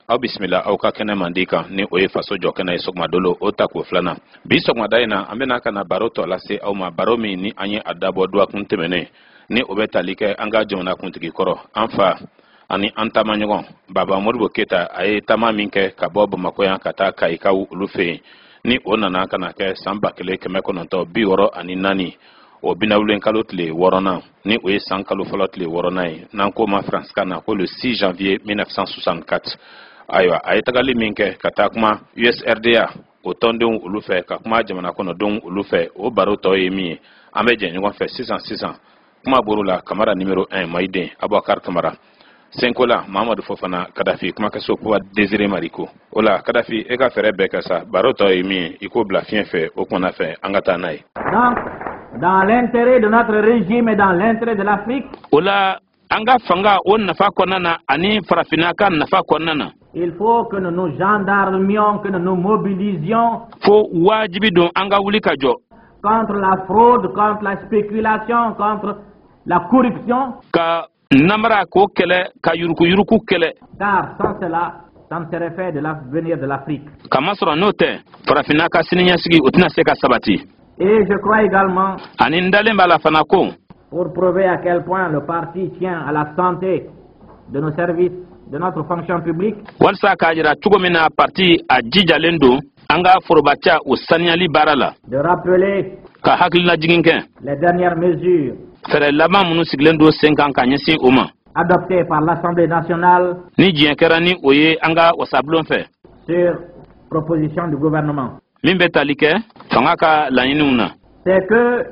Aw bisimila aw ka kɛnɛ mandi kan, ni o ye Faso jɔ kɛnɛ ye, sɔgɔmadolo o tako filanan. Bi sɔgɔmada in na, an bɛna ka na baro tɔ lase aw ma, baro min ni an ye a dabɔ dɔgɔkun tɛmɛnen, ni o bɛ tali kɛ an ka jamana kuntigi kɔrɔ, an fa ani an taamaɲɔgɔn Baba Modibo Keyita, a ye taama min kɛ ka bɔ Bamakɔ yan ka taa Kayikaw olu fɛ yen, ni o nana ka na kɛ san 1964, o binawulen kalo tile wɔɔrɔnan, ni o ye san kalo fɔlɔ tile wɔɔrɔnan ye, n'an k'o ma faransikan na ko le 6 janvier 1964. Ayiwa, a ye tagali min kɛ ka taa kuma USRDA o tɔndenw olu fɛ, ka kuma jamana kɔnɔdenw olu fɛ, o baro tɔ ye min ye, an bɛ jɛ ɲɔgɔn fɛ sisan sisan. Kuma boro la, Kamara numéro 1, Mayiden Abubakar Kamara, Senkola Mamadu Fofana, Kadafi kumakɛso Puwa Désiré Mariko. O la Kadafi, e ka fɛɛrɛ bɛɛ kɛ sa, baro tɔ ye min ye, i k'o bila fiɲɛ fɛ, o kumana fɛ an ka taa n'a ye. Donc, dans l'intérêt de notre régime et dans l'intérêt de l'Afrique, O la, an ka fanga o nafa kɔnɔna na ani farafinna ka nafa kɔnɔna na, il faut que nous nous gendarmions, que nous nous mobilisions fo wajibi don an ka wuli ka jɔ contre la fraude, contre la spéculation, contre la corruption, ka namara k'o kɛlɛ, ka yurukuyuruku kɛlɛ, car sans cela, ça ne serait fait de l'avenir de l'Afrique. Kamasɔrɔ n'o tɛ, farafinna ka siniɲɛsigi o tɛna se ka sabati. Et je crois également, Ani n dalen b'a la fana ko, pour prouver à quel point le parti tient à la santé de nos services, de notre fonction publique, walisa k'a jira cogo min na parti a jijalen don an ka forobaca o saniyali baara la, de rappeler ka hakililajigin kɛ les dernières mesures fɛɛrɛ laban minnu sigilen don sen kan ka ɲɛsin o ma, adoptées par l'Assemblée nationale ni diɲɛ kɛra ni o ye an ka wasabulon fɛ, sur proposition du gouvernement. min bɛ tali kɛ fanga ka laɲiniw na. C'est que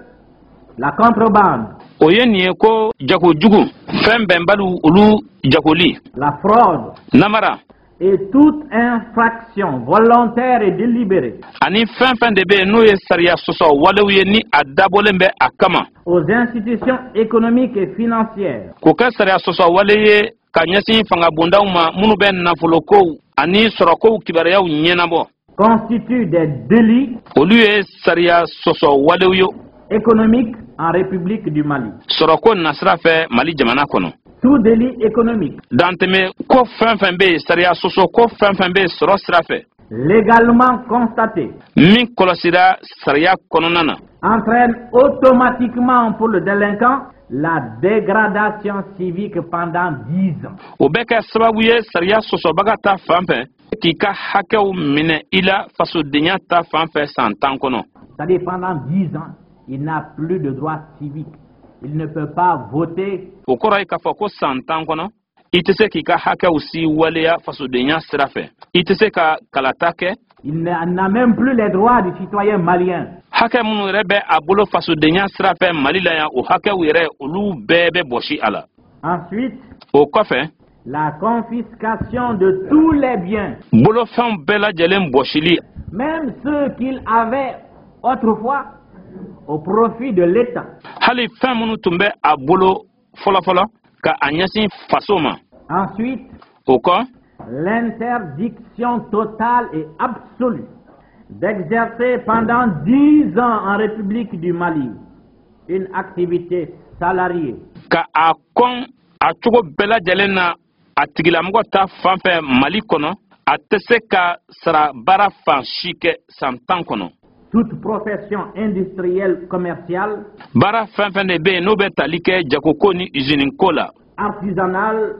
la contrebande, O ye nin ye ko jagojugu, fɛn bɛnbaliw olu jagoli, la fraude namara et toute infraction volontaire et délibérée ani fɛn fɛn de bɛ yen n'o ye sariya sɔsɔ walew ye, ni a dabɔlen bɛ a kama aux institutions économiques et financières k'o kɛ sariya sɔsɔ wale ye ka ɲɛsin fangabondaw ma minnu bɛ nafolokow ani sɔrɔkow kibaruyaw ɲɛnabɔ, constituent des délits olu ye sariya sɔsɔ walew ye économiques en République du Mali. sɔrɔko nasira fɛ Mali jamana kɔnɔ. Tout délit économique Dantɛmɛ ko fɛn fɛn bɛ yen, sariya sɔsɔ ko fɛn fɛn bɛ yen sɔrɔ sira fɛ, légalement constaté min kɔlɔsira sariya kɔnɔna na, entraîne automatiquement pour le délinquant la dégradation civique pendant 10 ans. o bɛ kɛ sababu ye sariya sɔsɔbaga ta fan fɛ k'i ka hakɛw minɛ i la fasodenya ta fan fɛ san 10 kɔnɔ. C'est-à-dire pendant 10 ans, il n'a plus de droits civiques. Il ne peut pas voter, O kɔrɔ ye k'a fɔ ko san 10 kɔnɔ, i tɛ se k'i ka hakɛw si waleya fasodenya sira fɛ, i tɛ se ka kalata kɛ. Il n'a même plus les droits du citoyen malien. Hakɛ minnu yɛrɛ bɛ a bolo fasodenya sira fɛ Mali la yan, o hakɛw yɛrɛ, olu bɛɛ bɛ bɔsi a la. Ensuite, O kɔfɛ, la confiscation de tous les biens, bolofɛnw bɛɛ lajɛlen bɔsili, même ceux qu'il avait autrefois au profit de l'État. hali fɛn minnu tun bɛ a bolo fɔlɔfɔlɔ ka a ɲɛsin faso ma. Ensuite, O kɔ, l'interdiction totale et absolue d'exercer pendant 10 ans en République du Mali une activité salariée ka a kɔn a cogo bɛɛ lajɛlen na a tigilamɔgɔ ta fan fɛ Mali kɔnɔ, a tɛ se ka sara baara fan si kɛ san 10 kɔnɔ, toute profession industrielle commerciale, baara fɛn fɛn de bɛ yen n'o bɛ tali kɛ jagoko ni iziniko la, artisanale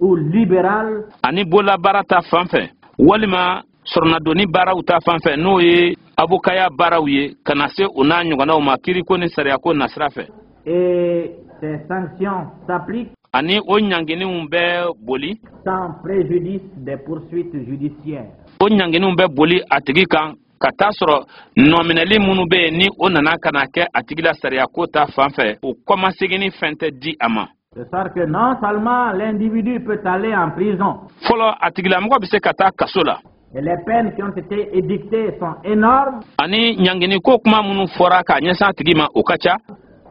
ou libérale, ani bololabaara ta fan fɛ, walima sɔrɔnadonni baaraw ta fan fɛ, n'o ye avokaya baaraw ye, ka na se o n'a ɲɔgɔnnaw ma kiriko ni sariyako nasira fɛ. Et ces sanctions s'appliquent Ani o ɲanginiw bɛ boli sans préjudice des poursuites judiciaires. o ɲanginiw bɛ boli a tigi kan ka taa sɔrɔ nɔminɛli minnu bɛ yen, ni o nana ka na kɛ a tigi la sariyako ta fan fɛ, o kɔmaseginni fɛn tɛ di a ma. De sorte que non seulement l'individu peut aller en prison, Fɔlɔ, a tigilamɔgɔ bɛ se ka taa kaso la, et les peines qui ont été édictées sont énormes, ani ɲanginiko kuma minnu fɔra k'a ɲɛsin a tigi ma, o ka ca,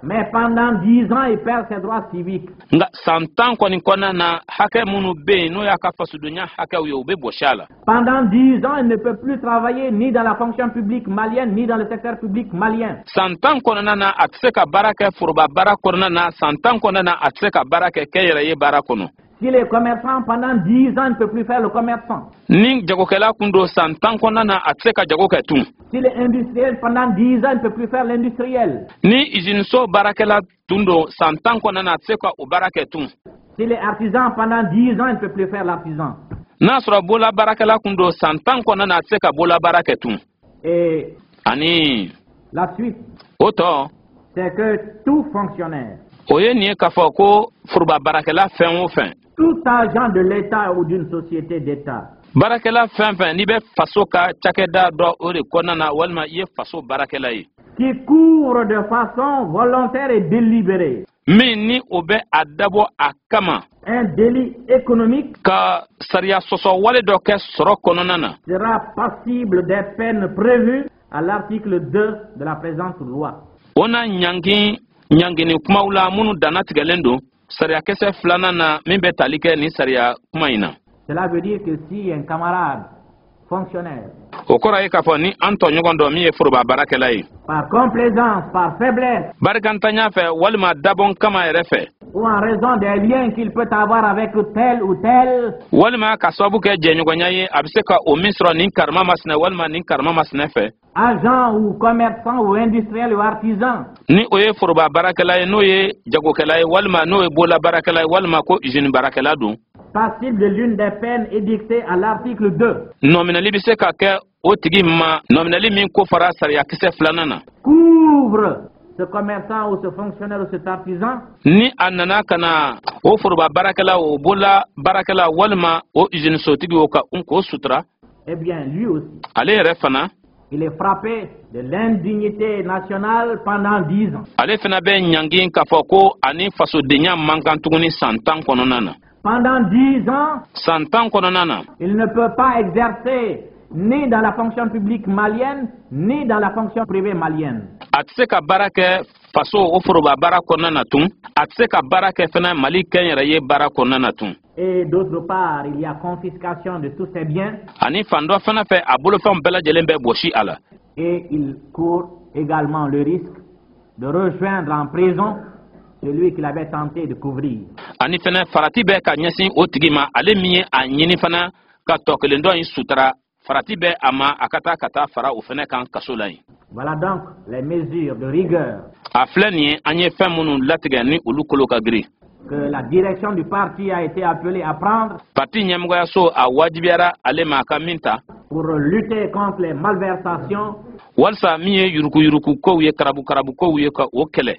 mais pendant 10 ans, il perd ses droits civiques. Nka san 10 kɔni kɔnɔna na, hakɛ minnu bɛ yen n'o y'a ka fasodonya hakɛw ye, o bɛ bɔsi a la. Pendant 10 ans, il ne peut plus travailler ni dans la fonction publique malienne, ni dans le secteur public malien. San 10 kɔnɔna na, a tɛ se ka baara kɛ foroba baara kɔnɔna na. San 10 kɔnɔna na, a tɛ se ka baara kɛ kɛnyɛrɛye baara kɔnɔ. S'il est commerçant, pendant 10 ans, il ne peut plus faire le commerçant. Ni jagokɛla kun don, san 10 kɔnɔna na, a tɛ se ka jago kɛ tun. S'il est industriel, pendant 10 ans, il ne peut plus faire l'industriel. Ni iziniso baarakɛla tun don, san 10 kɔnɔna na, a tɛ se ka o baara kɛ tun. S'il est artisan, pendant 10 ans, il ne peut plus faire l'artisan. N'a sɔrɔ bolola baarakɛla kun don, san 10 kɔnɔna na, a tɛ se ka bolola baara kɛ tun. Et Ani la suite, o tɔ, c'est que tout fonctionnaire, o ye nin ye k'a fɔ ko foroba baarakɛla fɛn o fɛn, tout agent de l'État ou d'une société d'État, baarakɛla fɛn fɛn n'i bɛ faso ka cakɛda dɔ o de kɔnɔna na, walima i ye faso baarakɛla ye, qui couvre de façon volontaire et délibérée min ni o bɛ a dabɔ a kama un délit économique ka sariya sɔsɔ wale dɔ kɛ sɔrɔ kɔnɔna na, sera passible des peines prévues à l'article 2 de la présente loi. o na ɲangi ɲangini kumaw la minnu dannatigɛlen don sariyakisɛ filanan na min bɛ tali kɛ nin sariya kuma in na. Cela veut dire que si un camarade fonctionnaire, O kɔrɔ ye k'a fɔ ni an tɔɲɔgɔn dɔ min ye foroba baarakɛla ye, par complaisance, par faiblesse, barikantanya fɛ walima dabɔn kama yɛrɛ fɛ, ou en raison des liens qu'il peut avoir avec tel ou tel, walima ka sababu kɛ jɛɲɔgɔnya ye a bɛ se ka o min sɔrɔ nin karima masinɛ walima nin karima masinɛ fɛ, agent ou commerçant ou industriel ou artisan, ni o ye foroba baarakɛla ye, n'o ye jagokɛla ye, walima n'o ye bolola baarakɛla ye, walima ko usine baarakɛla don, passible de l'une des peines édictées à l'article 2, nɔminɛli bɛ se ka kɛ o tigi ma, nɔminɛli min ko fara sariyakisɛ filanan na, couvre ce commerçant ou ce fonctionnaire ou cet artisan, ni a nana ka na o foroba baarakɛla, o bolola baarakɛla, walima o usine sotigi o ka un k'o sutura, eh bien lui aussi, ale yɛrɛ fana, il est frappé de l'indignité nationale pendant 10 ans. ale fana bɛ ɲangi k'a fɔ ko ani fasodenya man kan tuguni san 10 kɔnɔna na. Pendant 10 ans, San 10 kɔnɔna na, il ne peut pas exercer ni dans la fonction publique malienne, ni dans la fonction privée malienne. a tɛ se ka baara kɛ faso o foroba baara kɔnɔna na tun, a tɛ se ka baara kɛ fana Mali kɛnyɛrɛye baara kɔnɔna na tun. Et d'autre part, il y a confiscation de tous ses biens Ani fan dɔ fana fɛ, a bolofɛnw bɛɛ lajɛlen bɛ bɔsi a la. et il court également le risque de rejoindre en prison celui qu'il avait tenté de couvrir. Ani fana farati bɛ ka ɲɛsin o tigi ma, ale min ye a ɲini fana ka tɔ kelen dɔ in sutara, farati bɛ a ma a ka taa fara o fana kan kaso la yen. Voilà donc les mesures de rigueur A filɛ nin ye an ye fɛn minnu latigɛ ni olu kolo ka girin que la direction du parti a été appelée à prendre parti ɲɛmɔgɔyaso a wajibiyara ale ma a ka min ta pour lutter contre les malversations, walisa min ye yuruguyurugu kow ye, karabu-karabu kow ye, ka o kɛlɛ,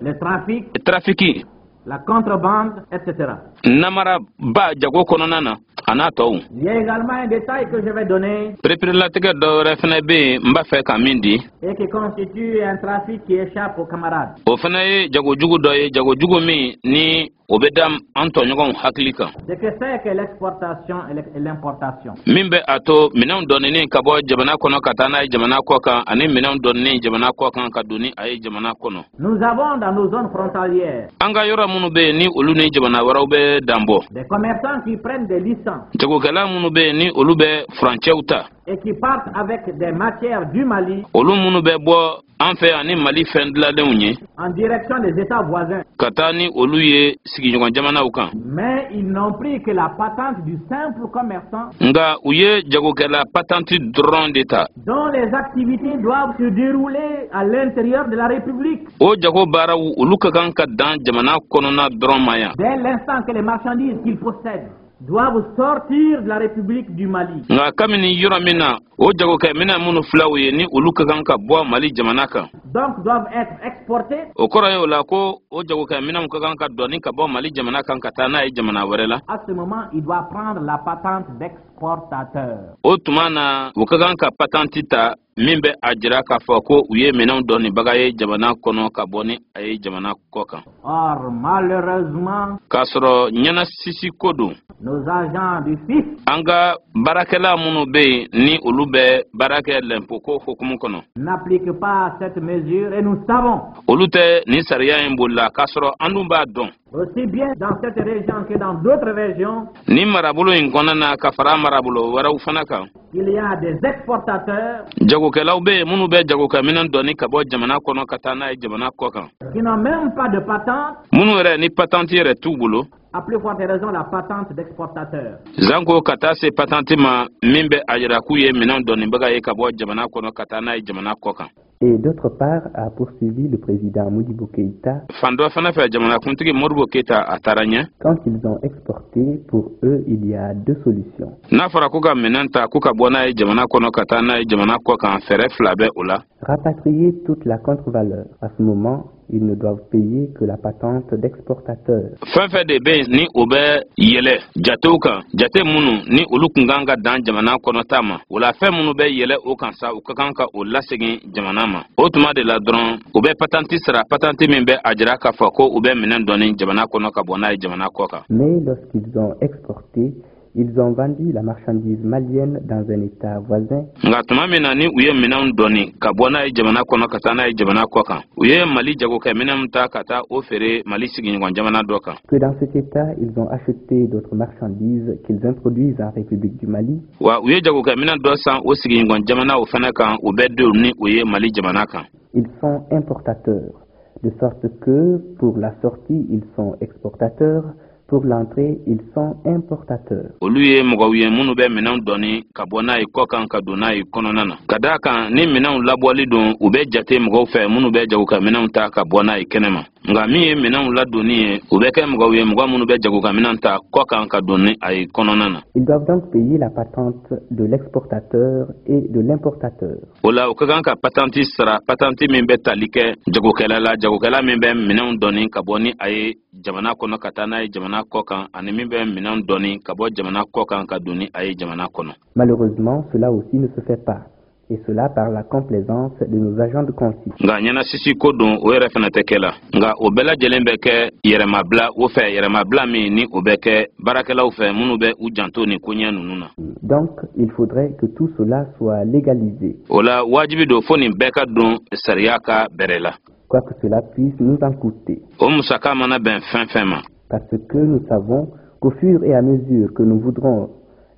le trafic, trafiki, la contrebande, etc. namara ba jago kɔnɔna na, a n'a tɔw. Il y a également un détail que je vais donner Pereperelatigɛ dɔ wɛrɛ fana bɛ yen n b'a fɛ ka min di, et qui constitue un trafic qui échappe aux camarades. O fana ye jagojugu dɔ ye, jagojugu min ni o bɛ da an tɔɲɔgɔnw hakili kan. Ce que c'est que l'exportation et l'importation. Min bɛ a to minɛnw dɔnni ka bɔ jamana kɔnɔ ka taa n'a ye jamana kɔ kan, ani minɛnw dɔnni jamana kɔ kan ka don ni a ye jamana kɔnɔ. Nous avons dans nos zones frontalières An ka yɔrɔ minnu bɛ yen ni olu ni jamana wɛrɛw bɛ danbɔ, des commerçants qui prennent des licences jagokɛla minnu bɛ yen ni olu bɛ furancɛw ta, et qui partent avec des matières du Mali olu minnu bɛ bɔ an fɛ yan ni Mali fɛn dilanlenw ye en direction des États voisins. ka taa ni olu ye sigiɲɔgɔn jamanaw kan. Mais ils n'ont pris que la patente du simple commerçant Nka u ye jagokɛla patente dɔrɔn de ta dont les activités doivent se dérouler à l'intérieur de la République. O jago baaraw, olu ka kan ka dan jamana kɔnɔna dɔrɔn ma yan. Dès l'instant que les marchandises qu'ils possèdent doivent sortir de la République du Mali, Nka kabini yɔrɔ min na o jagokɛminɛ minnu filaw ye ni olu ka kan ka bɔ Mali jamana kan, donc doivent être exportées, o kɔrɔ ye o la ko o jagokɛminɛnw ka kan ka dɔnni ka bɔ Mali jamana kan ka taa n'a ye jamana wɛrɛ la, à ce moment, il doit prendre la patente d'exportateur. o tuma na u ka kan ka patente ta min bɛ a jira k'a fɔ ko u ye minɛnw dɔnnibaga ye jamana kɔnɔ ka bɔ ni a ye jamana kɔ kan. Or, malheureusement, K'a sɔrɔ ɲɛnasisi ko don, nos agents du fisc an ka baarakɛla minnu bɛ yen ni olu bɛ baara kɛ lɛnpoko hukumu kɔnɔ, n'appliquent pas cette mesure et nous savons olu tɛ nin sariya in bolila, k'a sɔrɔ an dun b'a dɔn aussi bien dans cette région que dans d'autres régions nin marabolo in kɔnɔna na ka fara marabolo wɛrɛw fana kan, qu'il qu'il y a des exportateurs Jagokɛlaw bɛ yen minnu bɛ jagokɛminɛn dɔɔni ka bɔ jamana kɔnɔ ka taa n'a ye jamana kɔ kan, qui n'ont même pas de patente, minnu yɛrɛ ni patente yɛrɛ t'u bolo, à plus forte raison la patente d'exportateur. Zanko ka taa se patente ma min bɛ a yira k'u ye minɛn dɔɔnibaga ye ka bɔ jamana kɔnɔ ka taa n'a ye jamana kɔ kan. Et d'autre part, a poursuivi le président Modibo Keïta, Fan dɔ fana fɛ, jamanakuntigi Modibo Keyita a taara ɲɛ, quand ils ont exporté, pour eux, il y a deux solutions. n'a fɔra ko ka minɛn ta ko ka bɔ n'a ye jamana kɔnɔ ka taa n'a ye jamana kɔ kan, fɛɛrɛ fila bɛ o la. Rapatrier toute la contre-valeur. À ce moment, ils ne doivent payer que la patente d'exportateur. Fɛn fɛn de bɛ yen ni o bɛ yɛlɛ jatew kan, jate minnu ni olu kun kan ka dan jamana kɔnɔ ta ma, o la fɛn minnu bɛ yɛlɛ o kan sa, u ka kan ka o lasegin jamana ma. O tuma de la dɔrɔn, u bɛ patente sara, patente min bɛ a jira k'a fɔ ko u bɛ minɛn dɔɔni jamana kɔnɔ ka bɔ n'a ye jamana kɔ kan. Mais lorsqu'ils ont exporté, ils ont vendu la marchandise malienne dans un État voisin. Nka tuma min na ni u ye minɛnw dɔɔni ka bɔ n'a ye jamana kɔnɔ ka taa n'a ye jamana kɔ kan, u ye Mali jagokɛ minɛnw ta ka taa o feere Mali sigiɲɔgɔn jamana dɔ kan, Que dans cet État, ils ont acheté d'autres marchandises qu'ils introduisent en République du Mali. wa u ye jagokɛ minɛn dɔ san o sigiɲɔgɔn jamana o fana kan, u bɛ don ni o ye Mali jamana kan, Ils sont importateurs, de sorte que pour la sortie, ils sont exportateurs, pour l'entrée, ils sont importateurs. Olu ye mɔgɔw ye minnu bɛ minɛnw dɔɔni ka bɔ n'a ye kɔ kan ka don n'a ye kɔnɔna na, ka daa kan ni minɛnw labɔli don, u bɛ jate mɔgɔw fɛ minnu bɛ jagokɛminɛnw ta ka bɔ n'a ye kɛnɛma. Nka min ye minɛnw ladonni ye, u bɛ kɛ mɔgɔw ye, mɔgɔ minnu bɛ jagokɛminɛn ta kɔ kan ka don ni a ye kɔnɔna na. Ils doivent donc payer la patente de l'exportateur et de l'importateur. O la, u ka kan ka patente sara, patente min bɛ tali kɛ jagokɛla la, jagokɛla min bɛ minɛnw dɔɔni ka bɔ ni a ye jamana kɔnɔ ka taa n'a ye jamana kɔ kan, ani min bɛ minɛnw dɔɔni ka bɔ jamana kɔ kan ka don ni a ye jamana kɔnɔ. Malheureusement, cela aussi ne se fait pas, et cela par la complaisance de nos agents de consigne. Nka ɲɛnasisi ko don, o yɛrɛ fana tɛ kɛ la, nka o bɛɛ lajɛlen bɛ kɛ yɛrɛmabila o fɛ, yɛrɛmabila min ni o bɛ kɛ baarakɛlaw fɛ minnu bɛ u janto nin koɲɛ ninnu na. Donc, il faudrait que tout cela soit légalisé, O la, wajibi don fo nin bɛɛ ka don sariya ka bɛrɛ la, quoi que cela puisse nous en coûter. o musaka mana bɛn fɛn fɛn ma. Parce que nous savons qu'au fur et à mesure que nous voudrons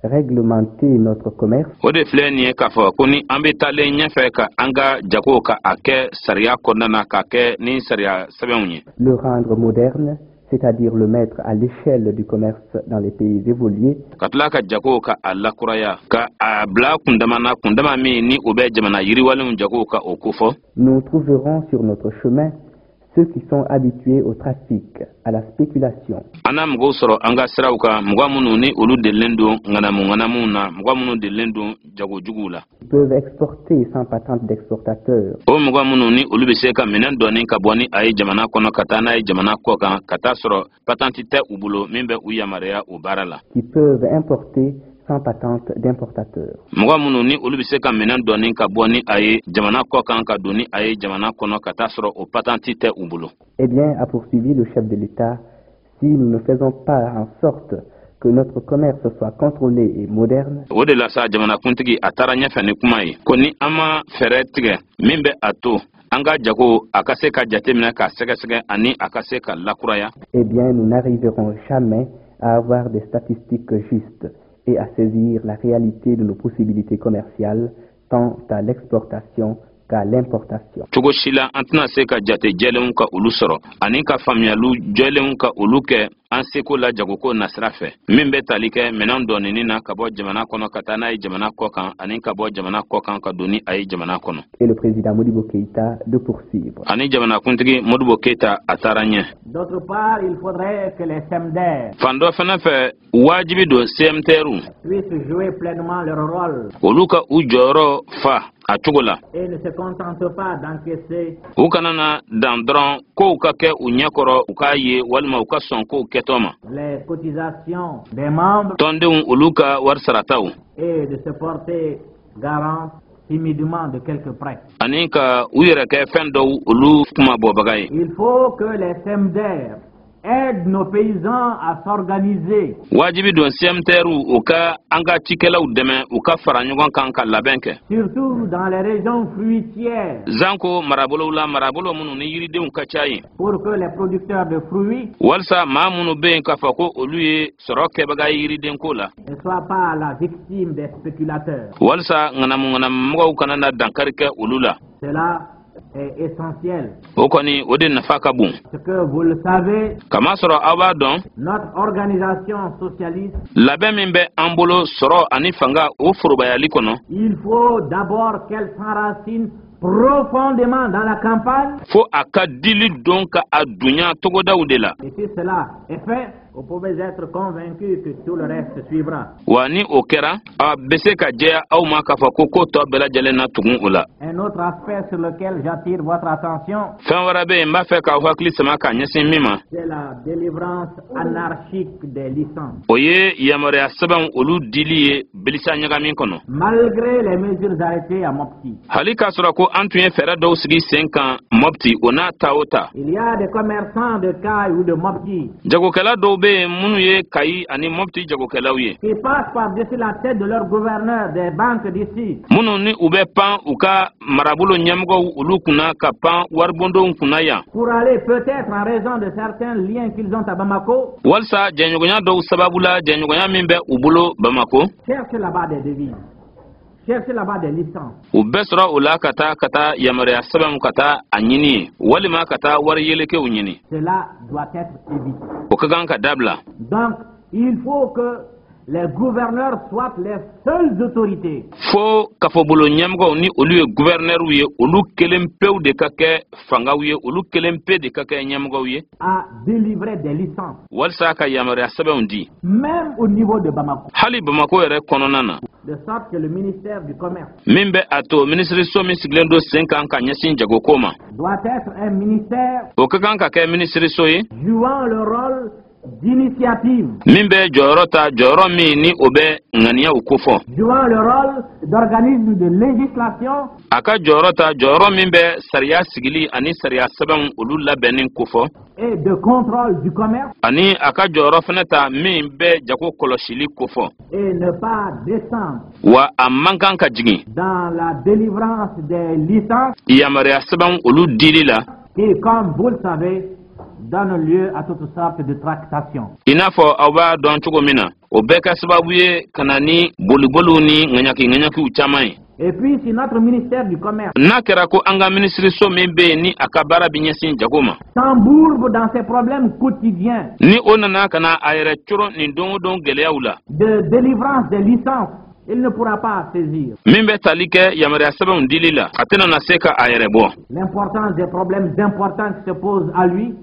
réglementer notre commerce, O de filɛ nin ye k'a fɔ ko ni an bɛ taalen ɲɛfɛ ka an ka jago ka a kɛ sariya kɔnɔna na, k'a kɛ ni sariya sɛbɛnw ye, le rendre moderne, c'est-à-dire le mettre à l'échelle du commerce dans les pays évolués, ka tila ka jago ka a lakuraya, ka a bila kundama na, kundama min ni o bɛ jamana yiriwalenw jago ka o kofɔ, nous trouverons sur notre chemin ceux qui sont habitués au trafic, à la spéculation, an na mɔgɔw sɔrɔ an ka siraw kan, mɔgɔ minnu ni olu delilen don ŋanamu ŋanamuw na, mɔgɔ minnu delilen don jagojuguw la, qui peuvent exporter sans patente d'exportateur, o mɔgɔ minnu ni olu bɛ se ka minɛn dɔɔni ka bɔ ni a ye jamana kɔnɔ ka taa n'a ye jamana kɔ kan, ka taa sɔrɔ patente tɛ u bolo min bɛ u yamaruya o baara la, qui peuvent importer sans patente d'importateur. mɔgɔ minnu ni olu bɛ se ka minɛn dɔɔni ka bɔ ni a ye jamana kɔ kan ka don ni a ye jamana kɔnɔ, ka taa sɔrɔ o patente tɛ u bolo. Eh bien, a poursuivi le chef de l'État, si nous ne faisons pas en sorte que notre commerce soit contrôlé et moderne, O de la sa, jamanakuntigi a taara ɲɛfɛ ni kuma ye ko ni an ma fɛɛrɛ tigɛ min bɛ a to an ka jago a ka se ka jateminɛ, k'a sɛgɛsɛgɛ ani a ka se ka lakuraya, eh bien, nous n'arriverons jamais à avoir des statistiques justes et à saisir la réalité de nos possibilités commerciales, tant à l'exportation qu'à l'importation. cogo si la an tɛna se ka jate jɛlenw ka olu sɔrɔ ani ka faamuyaliw jɛlenw ka olu kɛ an seko la jagoko nasira fɛ, min bɛ tali kɛ minɛn dɔɔnini na ka bɔ jamana kɔnɔ ka taa n'a ye jamana kɔ kan, ani ka bɔ jamana kɔ kan ka don ni a ye jamana kɔnɔ. Et le président Modibo Keïta de poursuivre. Ani jamanakuntigi Modibo Keyita a taara ɲɛ. D'autre part, il faudrait que les CMDR Fan dɔ fana fɛ, wajibi don CMTR puissent jouer pleinement leur rôle olu ka u jɔyɔrɔ fa a cogo la, et ne se contentent pas d'encaisser u kana na dan dɔrɔn kow ka kɛ u ɲɛkɔrɔ, u k'a ye walima u ka sɔn kow kɛtɔ ma, les cotisations des membres tɔndenw olu ka wari sarataw, et de se porter garant timidement de quelques prêts. ani ka u yɛrɛ kɛ fɛn dɔw olu kuma bɔbaga ye. Il faut que les CMDR aide nos paysans à s'organiser. Wajibi don CMTR u ka an ka cikɛlaw dɛmɛ u ka fara ɲɔgɔn kan ka labɛn kɛ. Surtout dans les régions fruitières. Zanko marabolow la, marabolo minnu ni yiridenw ka ca yen. Pour que les producteurs de fruits Walisa maa minnu bɛ yen k'a fɔ ko olu ye sɔrɔ kɛbaga ye yiridenko la, ne soient pas la victime des spéculateurs. walisa ŋanamu ŋanamumɔgɔw kana na dankari kɛ olu la. Cela est essentiel. O kɔni, o de nafa ka bon. Parce que vous le savez, Kamasɔrɔ aw b'a dɔn, notre organisation socialiste, labɛn min bɛ an bolo sɔrɔ ani fanga o forobayali kɔnɔ, il faut d'abord qu'elle s'enracine profondément dans la campagne. fo a ka dili don ka a dunya togodaw de la. Et si cela est fait, vous pouvez être convaincu que tout le reste suivra. Wa ni o kɛra, a bɛ se ka jɛya aw ma k'a fɔ ko ko tɔ bɛɛ lajɛlen na tugun o la. Un autre aspect sur lequel j'attire votre attention, Fɛn wɛrɛ bɛ yen n b'a fɛ k'aw hakili sama k'a ɲɛsin min ma, c'est la délivrance anarchique des licences. o ye yamaruya sɛbɛnw olu dili ye bilisa ɲagami kɔnɔ. Malgré les mesures arrêtées à Mopti, Hali k'a sɔrɔ ko an tun ye fɛɛrɛ dɔw sigi sen kan Mɔpti, o n'a ta o ta, il y a des commerçants de Kayes ou de Mopti jagokɛla dɔw bɛ yen minnu ye Kayi ani Mɔpti jagokɛlaw ye, qui passent par-dessus la tête de leur gouverneur des banques d'ici minnu ni u bɛ pan u ka marabolo ɲɛmɔgɔw olu kunna, ka pan waribondenw kunna yan, pour aller peut-être en raison de certains liens qu'ils ont à Bamako, walisa jɛɲɔgɔnya dɔw sababu la, jɛɲɔgɔnya min bɛ u bolo Bamako, chercher là-bas des devises, chercher là-bas des licences. U bɛɛ sɔrɔ o la ka taa yamaruya sɛbɛnw ka taa a ɲini yen, walima ka taa wari yelekew ɲini. Cela doit être évité. O ka kan ka dabila. Donc, il faut que les gouverneurs soient les seules autorités Fo kafobolo ɲɛmɔgɔw, ni olu ye guvɛrnɛriw ye, olu kelen pewu de ka kɛ fangaw ye, olu kelen pe de ka kɛ ɲɛmɔgɔw ye à délivrer des licences, walisa ka yamaruya sɛbɛnw di, même au niveau de Bamako. hali Bamako yɛrɛ kɔnɔna na. De sorte que le ministère du Commerce Min bɛ a to minisiriso min sigilen don sen kan ka ɲɛsin jagoko ma, doit être un ministère o ka kan ka kɛ minisiriso ye jouant le rôle d'initiative, min bɛ jɔyɔrɔ ta, jɔyɔrɔ min ni o bɛ ŋaniyaw kofɔ, jouant le rôle d'organisme de législation a ka jɔyɔrɔ ta, jɔyɔrɔ min bɛ sariya sigili ani sariya sɛbɛnw olu labɛnni kofɔ, et de contrôle du commerce ani a ka jɔyɔrɔ fɛnɛ ta min bɛ jago kɔlɔsili kofɔ, et ne pas descendre wa a man kan ka jigin dans la délivrance des licences yamaruya sɛbɛnw olu dili la, qui, comme vous le savez, donne lieu à toutes sortes de tractations. I n'a fɔ aw b'a dɔn cogo min na, o bɛɛ ka sababu ye ka na ni boliboliw ni ŋaɲaki ŋaɲakiw caman ye. Et puis, si notre ministère du Commerce N'a kɛra ko an ka minisiriso min bɛ yen ni a ka baara bɛ ɲɛsin jago ma, s'embourbe dans ses problèmes quotidiens ni o nana ka na a yɛrɛ coron nin don o don gɛlɛyaw la de délivrance des licences, il ne pourra pas saisir min bɛ tali kɛ yamaruya sɛbɛnw dili la, a tɛna na se ka a yɛrɛ bɔ l'importance des problèmes importants qui se posent à lui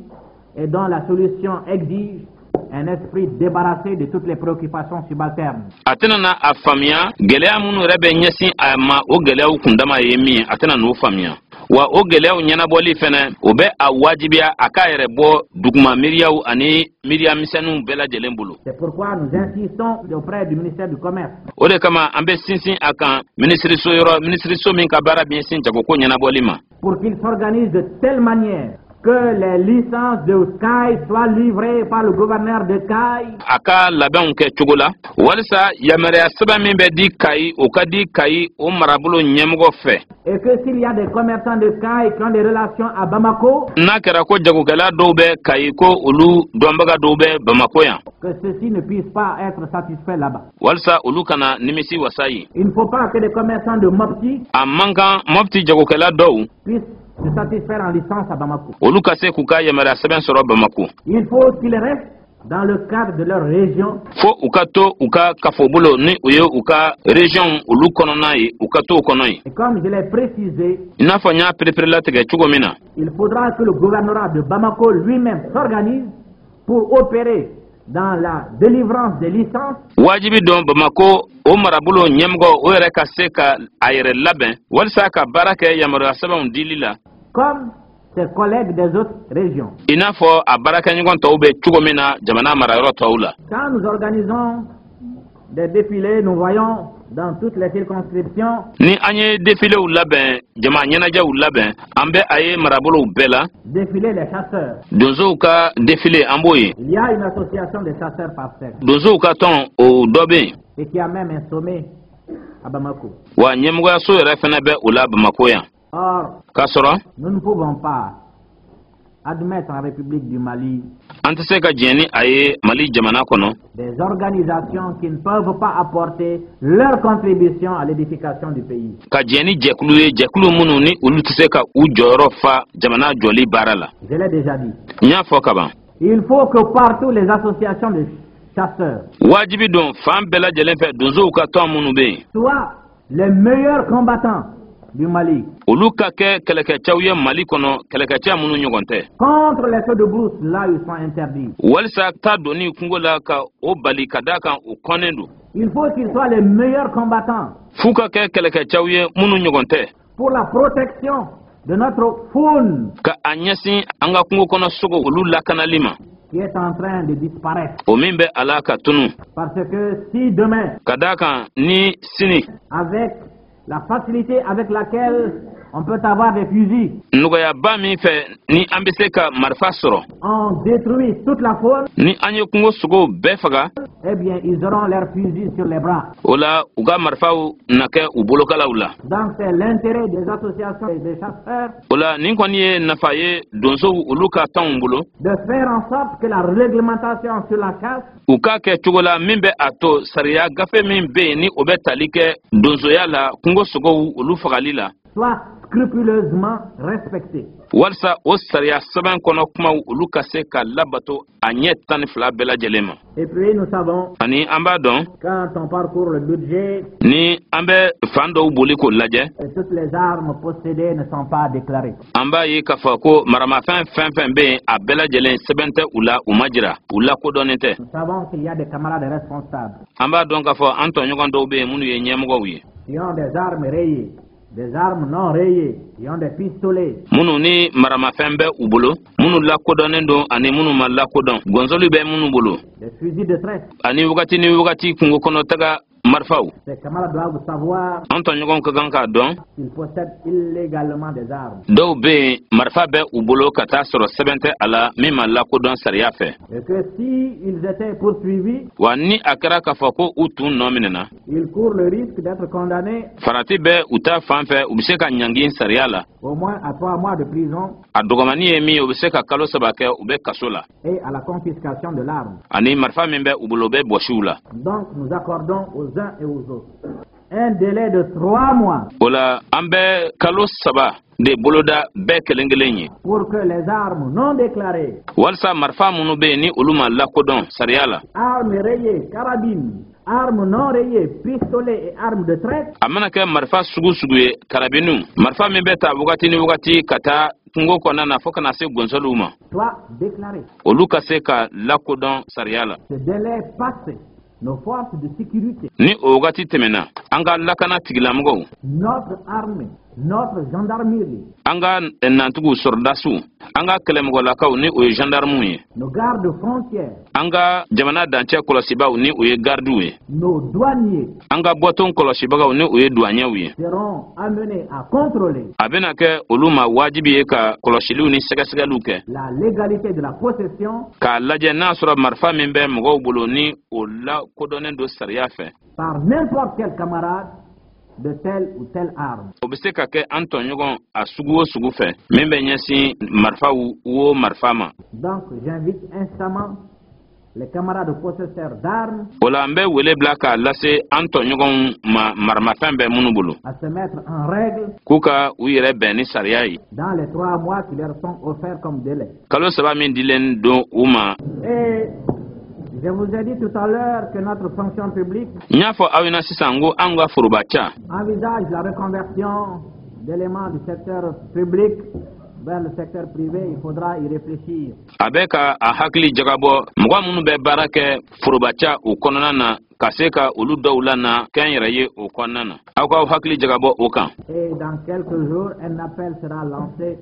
et dont la solution exige un esprit débarrassé de toutes les préoccupations subalternes. A tɛna na a faamuya gɛlɛya minnu yɛrɛ bɛ ɲɛsin a ma, o gɛlɛyaw kundama ye min ye, a tɛna n'o faamuya. Wa o gɛlɛyaw ɲɛnabɔli fɛnɛ, o bɛ a wajibiya a k'a yɛrɛ bɔ duguma miiriyaw ani miiriya misɛnninw bɛɛ lajɛlen bolo. C'est pourquoi nous insistons auprès du ministère du Commerce O de kama an bɛ sinsin a kan minisiriso yɔrɔ, minisiriso min ka baara bɛ ɲɛsin jagoko ɲɛnabɔli ma, pour qu'il s'organise de telle manière que les licences de Kayes soient livrées par le gouverneur de Kayes a ka labɛnw kɛ cogo la walisa yamaruya sɛbɛn min bɛ di Kayi, o ka di Kayi o marabolo ɲɛmɔgɔ fɛ, et que s'il y a des commerçants de Kayes qui ont des relations à Bamako, n'a kɛra ko jagokɛla dɔw bɛ Kayi ko olu dɔnbaga dɔw bɛ Bamako yan, que ceux-ci ne puissent pas être satisfaits là-bas. walisa olu kana nimisi wasa yen. Il ne faut pas que des commerçants de Mopti A man kan Mɔpti jagokɛla dɔw puissent se satisfaire en licence à Bamako. olu ka se k'u ka yamaruya sɛbɛn sɔrɔ Bamako. Il faut qu'ils restent dans le cadre de leur région Fo u ka to u ka kafobolo, ni o ye u ka région olu kɔnɔna ye, u ka to o kɔnɔ yen. et comme je l'ai précisé, I n'a fɔ n y'a pereperelatigɛ cogo min na, il faudra que le gouvernorat de Bamako lui-même s'organise pour opérer dans la délivrance des licences wajibi don Bamako o marabolo ɲɛmɔgɔ o yɛrɛ ka se ka a yɛrɛ labɛn walisa ka baara kɛ yamaruya sɛbɛnw dili la comme ses collègues des autres régions. i n'a fɔ a baarakɛɲɔgɔn tɔw bɛ cogo min na jamana marayɔrɔ tɔw la. Quand nous organisons des défilés, nous voyons dans toutes les circonscriptions. Ni an ye defilew labɛn, jama ɲɛnajɛw labɛn, an bɛ a ye marabolow bɛɛ la. Défiler les chasseurs. Donsow ka defile, an b'o ye. Il y a une association des chasseurs par cercle Donsow ka tɔn, o dɔ bɛ yen. et qui a même un sommet à Bamako. Wa ɲɛmɔgɔyaso yɛrɛ fɛnɛ bɛ o la Bamako yan. Or, K'a sɔrɔ nous ne pouvons pas admettre en République du Mali an tɛ se ka diɲɛ ni a ye Mali jamana kɔnɔ des organisations qui ne peuvent pas apporter leur contribution à l'édification du pays. ka diɲɛ ni jɛkulu ye, jɛkulu minnu ni olu tɛ se ka u jɔyɔrɔ fa jamana jɔli baara la. Je l'ai déjà dit. N y'a fɔ kaban. Il faut que partout les associations de chasseurs Wajibi don fan bɛɛ lajɛlen fɛ, donsow ka tɔn minnu bɛ yen, soient les meilleurs combattants du Mali olu ka kɛ kɛlɛkɛcɛw ye Mali kɔnɔ, kɛlɛkɛcɛ minnu ɲɔgɔn tɛ, contre les feux de brousse là où ils sont interdits. walisa ta donni kungo la ka o bali, ka d'a kan o kɔnnen don. Il faut qu'ils soient les meilleurs combattants F'u ka kɛ kɛlɛkɛcɛw ye minnu ɲɔgɔn tɛ pour la protection de notre faune ka a ɲɛsin an ka kungo kɔnɔ sogo, olu lakanali ma, qui est en train de disparaître. o min bɛ a la ka tunu. Parce que si demain, Ka d'a kan ni sini, avec la facilité avec laquelle on peut avoir des fusils, nɔgɔyaba min fɛ ni an bɛ se ka marifa sɔrɔ, on détruit toute la faune, ni an ye kungo sogow bɛɛ faga, eh bien, ils auront leurs fusils sur les bras. o la u ka marifaw na kɛ u bolokalaw la. Donc, c'est l'intérêt des associations et des chasseurs O la nin kɔni ye nafa ye donsow olu ka tɔnw bolo de faire en sorte que la réglementation sur la chasse u k'a kɛ cogo la min bɛ a to sariya gafe min bɛ yen ni o bɛ tali kɛ donsoya la, kungo sogow olu fagali la, soit scrupuleusement respectée. walisa o sariya sɛbɛn kɔnɔ kumaw olu ka se ka labato a ɲɛ 12 bɛɛ lajɛlen ma. Et puis, nous savons, Ani an b'a dɔn, quand on parcourt le budget, ni an bɛ fan dɔw boli k'o lajɛ, que toutes les armes possédées ne sont pas déclarées. an b'a ye k'a fɔ ko maramafɛn fɛn fɛn bɛ yen, a bɛɛ lajɛlen sɛbɛn tɛ u la, u ma jira, u lakodɔnnen tɛ. Nous savons qu'il y a des camarades responsables An b'a dɔn k'a fɔ an tɔɲɔgɔn dɔw bɛ yen minnu ye ɲɛmɔgɔw ye, qui ont des armes rayées, des armes non rayées, qui ont des pistolets, minnu ni maramafɛn bɛ u bolo, minnu lakodɔnnen don ani minnu ma lakodɔn, gɔnzɔli bɛ minnu bolo, des fusils de traite. ani wagati ni wagati kungo kɔnɔ taga marifaw. Ces camarades doivent savoir An tɔɲɔgɔnw ka kan k'a dɔn qu'ils possèdent illégalement des armes dɔw bɛ yen, marifa bɛ u bolo ka taa sɔrɔ sɛbɛn tɛ a la, min ma lakodɔn sariya fɛ. et que s'ils étaient poursuivis, Wa ni a kɛra k'a fɔ ko u tun nɔ minɛna, ils courent le risque d'être condamnés farati bɛ u ta fan fɛ, u bɛ se ka ɲangi sariya la au moins à 3 mois de prison a dɔgɔmani ye min ye, u bɛ se ka kalo 3 kɛ u bɛ kaso la, et à la confiscation de l'arme. ani marifa min bɛ u bolo, u bɛ bɔsi u la. Donc nous accordons aux uns et aux autres un délai de 3 mois O la an bɛ kalo 3 de boloda bɛɛ kelen kelen ye pour que les armes non déclarées, walisa marifa minnu bɛ yen ni olu ma lakodɔn sariya la, armes rayées, carabines, armes non rayées, pistolets et armes de traite, a mana kɛ marifa sugu sugu ye, karabiniw, marifa min bɛ ta wagati ni wagati ka taa kungo kɔnɔna na fɔɔ ka na se gɔnsɔliw ma, soient déclarées. olu ka se ka lakodɔn sariya la. Ce délai passé, nos forces de sécurité, Ni o wagati tɛmɛna, an ka lakana tigilamɔgɔw, notre armée, notre gendarmerie, an ka nantigiw sɔrɔdasiw, an ka kɛlɛmɔgɔlakaw ni o ye gendarmew ye, nos gardes frontières, an ka jamana dancɛ kɔlɔsibaw ni o ye gardiw ye, nos douaniers an ka bɔton kɔlɔsibagaw ni o ye douaniers ye, seront amenés à contrôler a bɛna kɛ olu ma wajibi ye ka kɔlɔsiliw ni sɛgɛsɛgɛliw kɛ la légalité de la possession k'a lajɛ n'a sɔrɔ marifa min bɛ mɔgɔw bolo ni o lakodɔnnen don sariya fɛ. par n'importe quel camarade de telle ou telle arme. O bɛ se ka kɛ an tɔɲɔgɔn a sugu o sugu fɛ min bɛ ɲɛsin marifaw o marifa ma. Donc j'invite instamment les camarades possesseurs d'armes O la n bɛ wele bila k'a lase an tɔɲɔgɔnw ma, maramafɛn bɛ minnu bolo, à se mettre en règle k'u ka u yɛrɛ bɛn ni sariya ye dans les 3 mois qui leur sont offerts comme délai. kalo 3 min dilen don u ma. Et je vous ai dit tout à l'heure que notre fonction publique N y'a fɔ aw ɲɛna sisan ko an ka forobaca envisage la reconversion d'éléments du secteur public vers le secteur privé. Il faudra y réfléchir. a bɛ ka a hakili jagabɔ mɔgɔ minnu bɛ baara kɛ forobaca o kɔnɔna na, ka se ka olu dɔw lana kɛ n yɛrɛ ye o kɔnɔna na. Aw k'aw hakili jagabɔ o kan. Et dans quelques jours, un appel sera lancé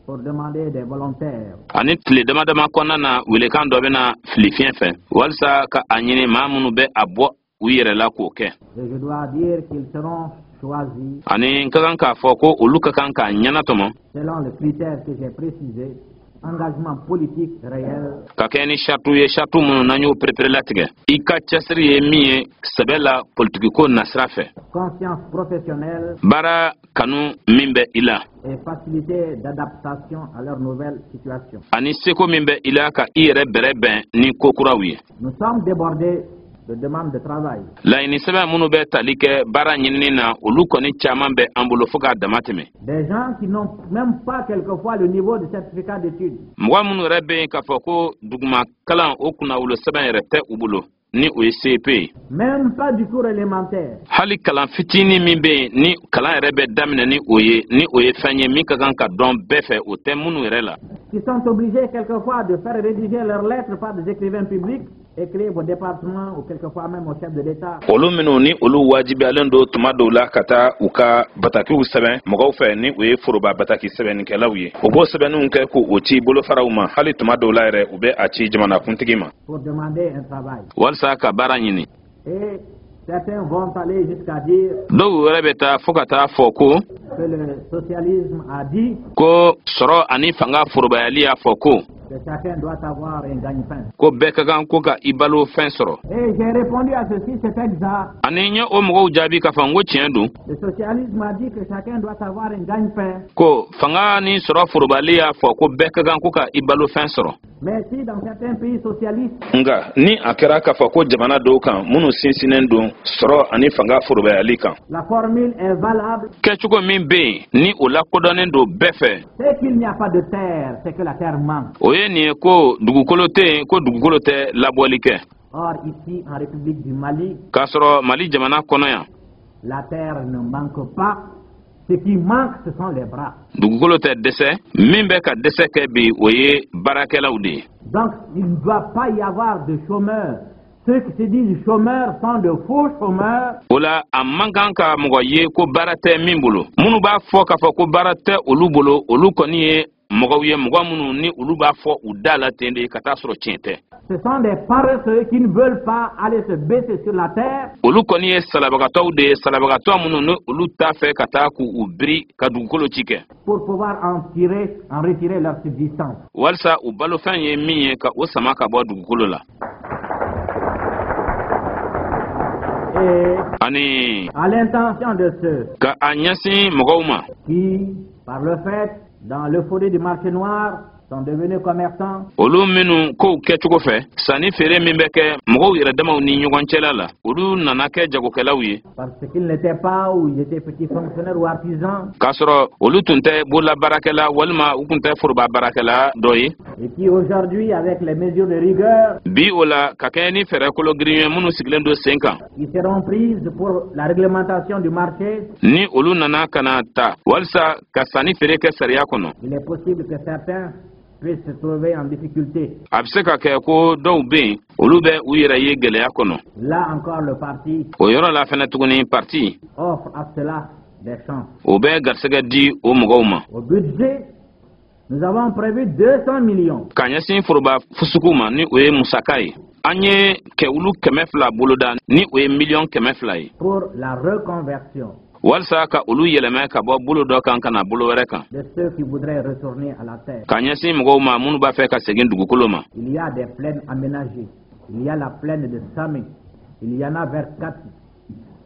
pour demander des volontaires. Ani tile dama dama kɔnɔna na, welekan dɔ bɛna fili fiɲɛ fɛ walisa ka a ɲini maa minnu bɛ a bɔ u yɛrɛ la k'o kɛ. Et je dois dire qu'ils seront choisis Ani n ka kan k'a fɔ ko olu ka kan k'a ɲɛnatɔmɔ selon le critère que j'ai précisé, engagement politique réel, ka kɛ ni saritiw ye, sariti minnu n'an y'o pereperelatigɛ, i ka cɛsiri ye min ye sɛbɛ la politikiko nasira fɛ, conscience professionnelle baara kanu min bɛ i la, et facilité d'adaptation à leur nouvelle situation. ani seko min bɛ i la ka i yɛrɛ bɛrɛ bɛn ni ko kuraw ye. Nous sommes débordés de demandes de travail. Laɲini sɛbɛn minnu bɛ tali kɛ baara ɲinini na, olu kɔni caman bɛ an bolo fo k'a dama tɛmɛ. Des gens qui n'ont même pas quelquefois le niveau de certificat d'études. Mɔgɔ minnu yɛrɛ bɛ yen k'a fɔ ko duguma kalan o kunnawolo sɛbɛn yɛrɛ tɛ u bolo, ni o ye CEP ye, Même pas du cours élémentaire. hali kalan fitinin min bɛ yen ni kalan yɛrɛ bɛ daminɛ ni o ye, ni o ye fɛn ye min ka kan ka dɔn bɛɛ fɛ, o tɛ minnu yɛrɛ la, Qui sont obligés quelquefois de faire rédiger leurs lettres par des écrivains publics, écrire au département ou quelquefois même au chef de l'État. Olu minnu ni olu wajibiyalen don tuma dɔw la ka taa u ka batakiw sɛbɛn mɔgɔw fɛ, ni o ye foroba bataki sɛbɛnnikɛlaw ye, u b'o sɛbɛnninw kɛ k'o ci bolofaraw ma, hali tuma dɔw la yɛrɛ u bɛ a ci jamanakuntigi ma pour demander un travail. walisa ka baara ɲini. Et certains vont aller jusqu'à dire Dɔw yɛrɛ bɛ taa fo ka taa fɔ ko que le socialisme a dit ko sɔrɔ ani fanga forobayali y'a fɔ ko que chacun doit avoir un gagne-pain. ko bɛɛ ka kan ko ka i balo fɛn sɔrɔ. Et j'ai répondu à ceci, c'est exact. Ani n ye o mɔgɔw jaabi k'a fɔ n ko tiɲɛ don. Le socialisme a dit que chacun doit avoir un gagne-pain. Ko fanga ni sɔrɔ forobali y'a fɔ ko bɛɛ ka kan ko ka i balo fɛn sɔrɔ. Mais si dans certains pays socialistes, Nka ni a kɛra k'a fɔ ko jamana dɔw kan minnu sinsinnen don sɔrɔ ani fanga forobayali kan, la formule est valable, kɛcogo min bɛ yen ni o lakodɔnnen don bɛɛ fɛ, c'est qu'il n'y a pas de terre, c'est que la terre manque. o ye nin ye ko dugukolo tɛ yen, ko dugukolo tɛ labɔli kɛ. Or, ici, en République du Mali, K'a sɔrɔ Mali jamana kɔnɔ yan, la terre ne manque pas. Ce qui manque, ce sont les bras. dugukolo tɛ dɛsɛ, min bɛ ka dɛsɛ kɛ bi, o ye baarakɛlaw de ye. Donc, il ne doit pas y avoir de chômeurs. Ceux qui se disent chômeurs sont de faux chômeurs. O la, a man kan ka mɔgɔ ye ko baara tɛ min bolo. Minnu b'a fɔ k'a fɔ ko baara tɛ olu bolo, olu kɔni ye mɔgɔw ye, mɔgɔ minnu ni olu b'a fɔ u da la ten de, ka taa sɔrɔ tiɲɛ tɛ. Ce sont des paresseux qui ne veulent pas aller se baisser sur la terre Olu kɔni ye salabagatɔw de ye, salabagatɔ minnu ni olu t'a fɛ ka taa k'u u biri ka dugukolo ci kɛ pour pouvoir en tirer, en retirer leur subsistance. walisa u balofɛn ye min ye, ka o sama ka bɔ dugukolo la. Et Ani à l'intention de ceux ka a ɲɛsin mɔgɔw ma qui, par le fait, dans l'euphorie du marché noir, sont devenus commerçants, olu minnu kow kɛcogo fɛ, sanni feere min bɛ kɛ mɔgɔw yɛrɛ damaw ni ɲɔgɔn cɛla la, olu nana kɛ jagokɛlaw ye parce qu'ils n'étaient pas ou ils étaient petits fonctionnaires ou artisans, k'a sɔrɔ olu tun tɛ bolola baarakɛla walima u tun tɛ foroba baarakɛla dɔ ye, et qui aujourd'hui, avec les mesures de rigueur bi o la, ka kɛɲɛ ni fɛɛrɛ kolo girin ye minnu sigilen don sen kan qui seront prises pour la réglementation du marché, ni olu nana ka na ta walisa ka sanni feere kɛ sariya kɔnɔ, il est possible que certains puissent se trouver en difficulté. a bɛ se ka kɛ ko dɔw bɛ yen, olu bɛ u yɛrɛ ye gɛlɛya kɔnɔ. Là encore, le parti O yɔrɔ la fɛnɛ tuguni, parti offre à cela des chances. o bɛ garisɛgɛ di o mɔgɔw ma. Au budget, nous avons prévu 200 millions Ka ɲɛsin foroba fusugu ma, ni o ye musaka ye, an ye kɛwulu 200 boloda, ni o ye miliyɔn 200 ye, pour la reconversion walisa ka olu yɛlɛmɛ ka bɔ bolo dɔ kan ka na bolo wɛrɛ kan, de ceux qui voudraient retourner à la terre. ka ɲɛsin mɔgɔw ma minnu b'a fɛ ka segin dugukolo ma. Il y a des plaines aménagées. Il y a la plaine de Samé. Il y en a vers Kati.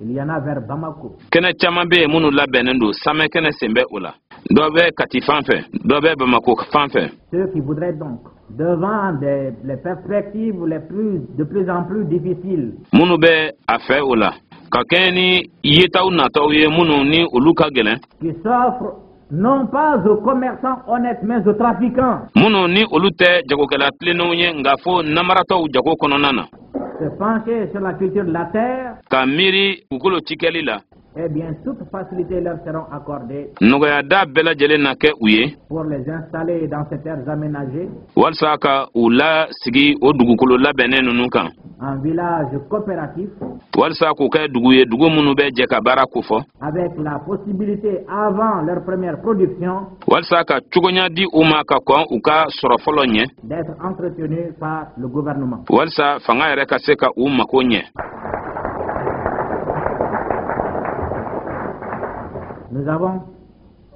Il y en a vers Bamako. Kɛnɛ caman bɛ yen minnu labɛnnen don, Samɛ kɛnɛ sen bɛ o la, dɔ bɛ Kati fan fɛ, dɔ bɛ Bamako fan fɛ. Ceux qui voudraient donc, devant les perspectives de plus en plus difficiles, Minnu bɛ a fɛ o la, ka kɛɲɛ ni yetaw nataw ye minnu ni olu ka gɛlɛn, qui s'offrent non pas aux commerçants honnêtes, mais aux trafiquants, minnu ni olu tɛ jagokɛla tilennenw ye, nka fo namaratɔw jago kɔnɔna na, se pencher sur la culture de la terre, ka miiri dugukolo cikɛli la, eh bien, toutes facilités leur seront accordées nɔgɔyada bɛɛ lajɛlen na kɛ u ye pour les installer dans ces terres aménagées walisa ka u lasigi o dugukolo labɛnnen ninnu kan en village coopératif walisa k'u kɛ dugu ye, dugu minnu bɛ jɛ ka baara kofɔ, avec la possibilité, avant leur première production, walisa ka cogoɲa di u ma ka kɔn u ka sɔrɔ fɔlɔ ɲɛ, d'être entretenus par le gouvernement. walisa fanga yɛrɛ ka se ka u mako ɲɛ. Nous avons,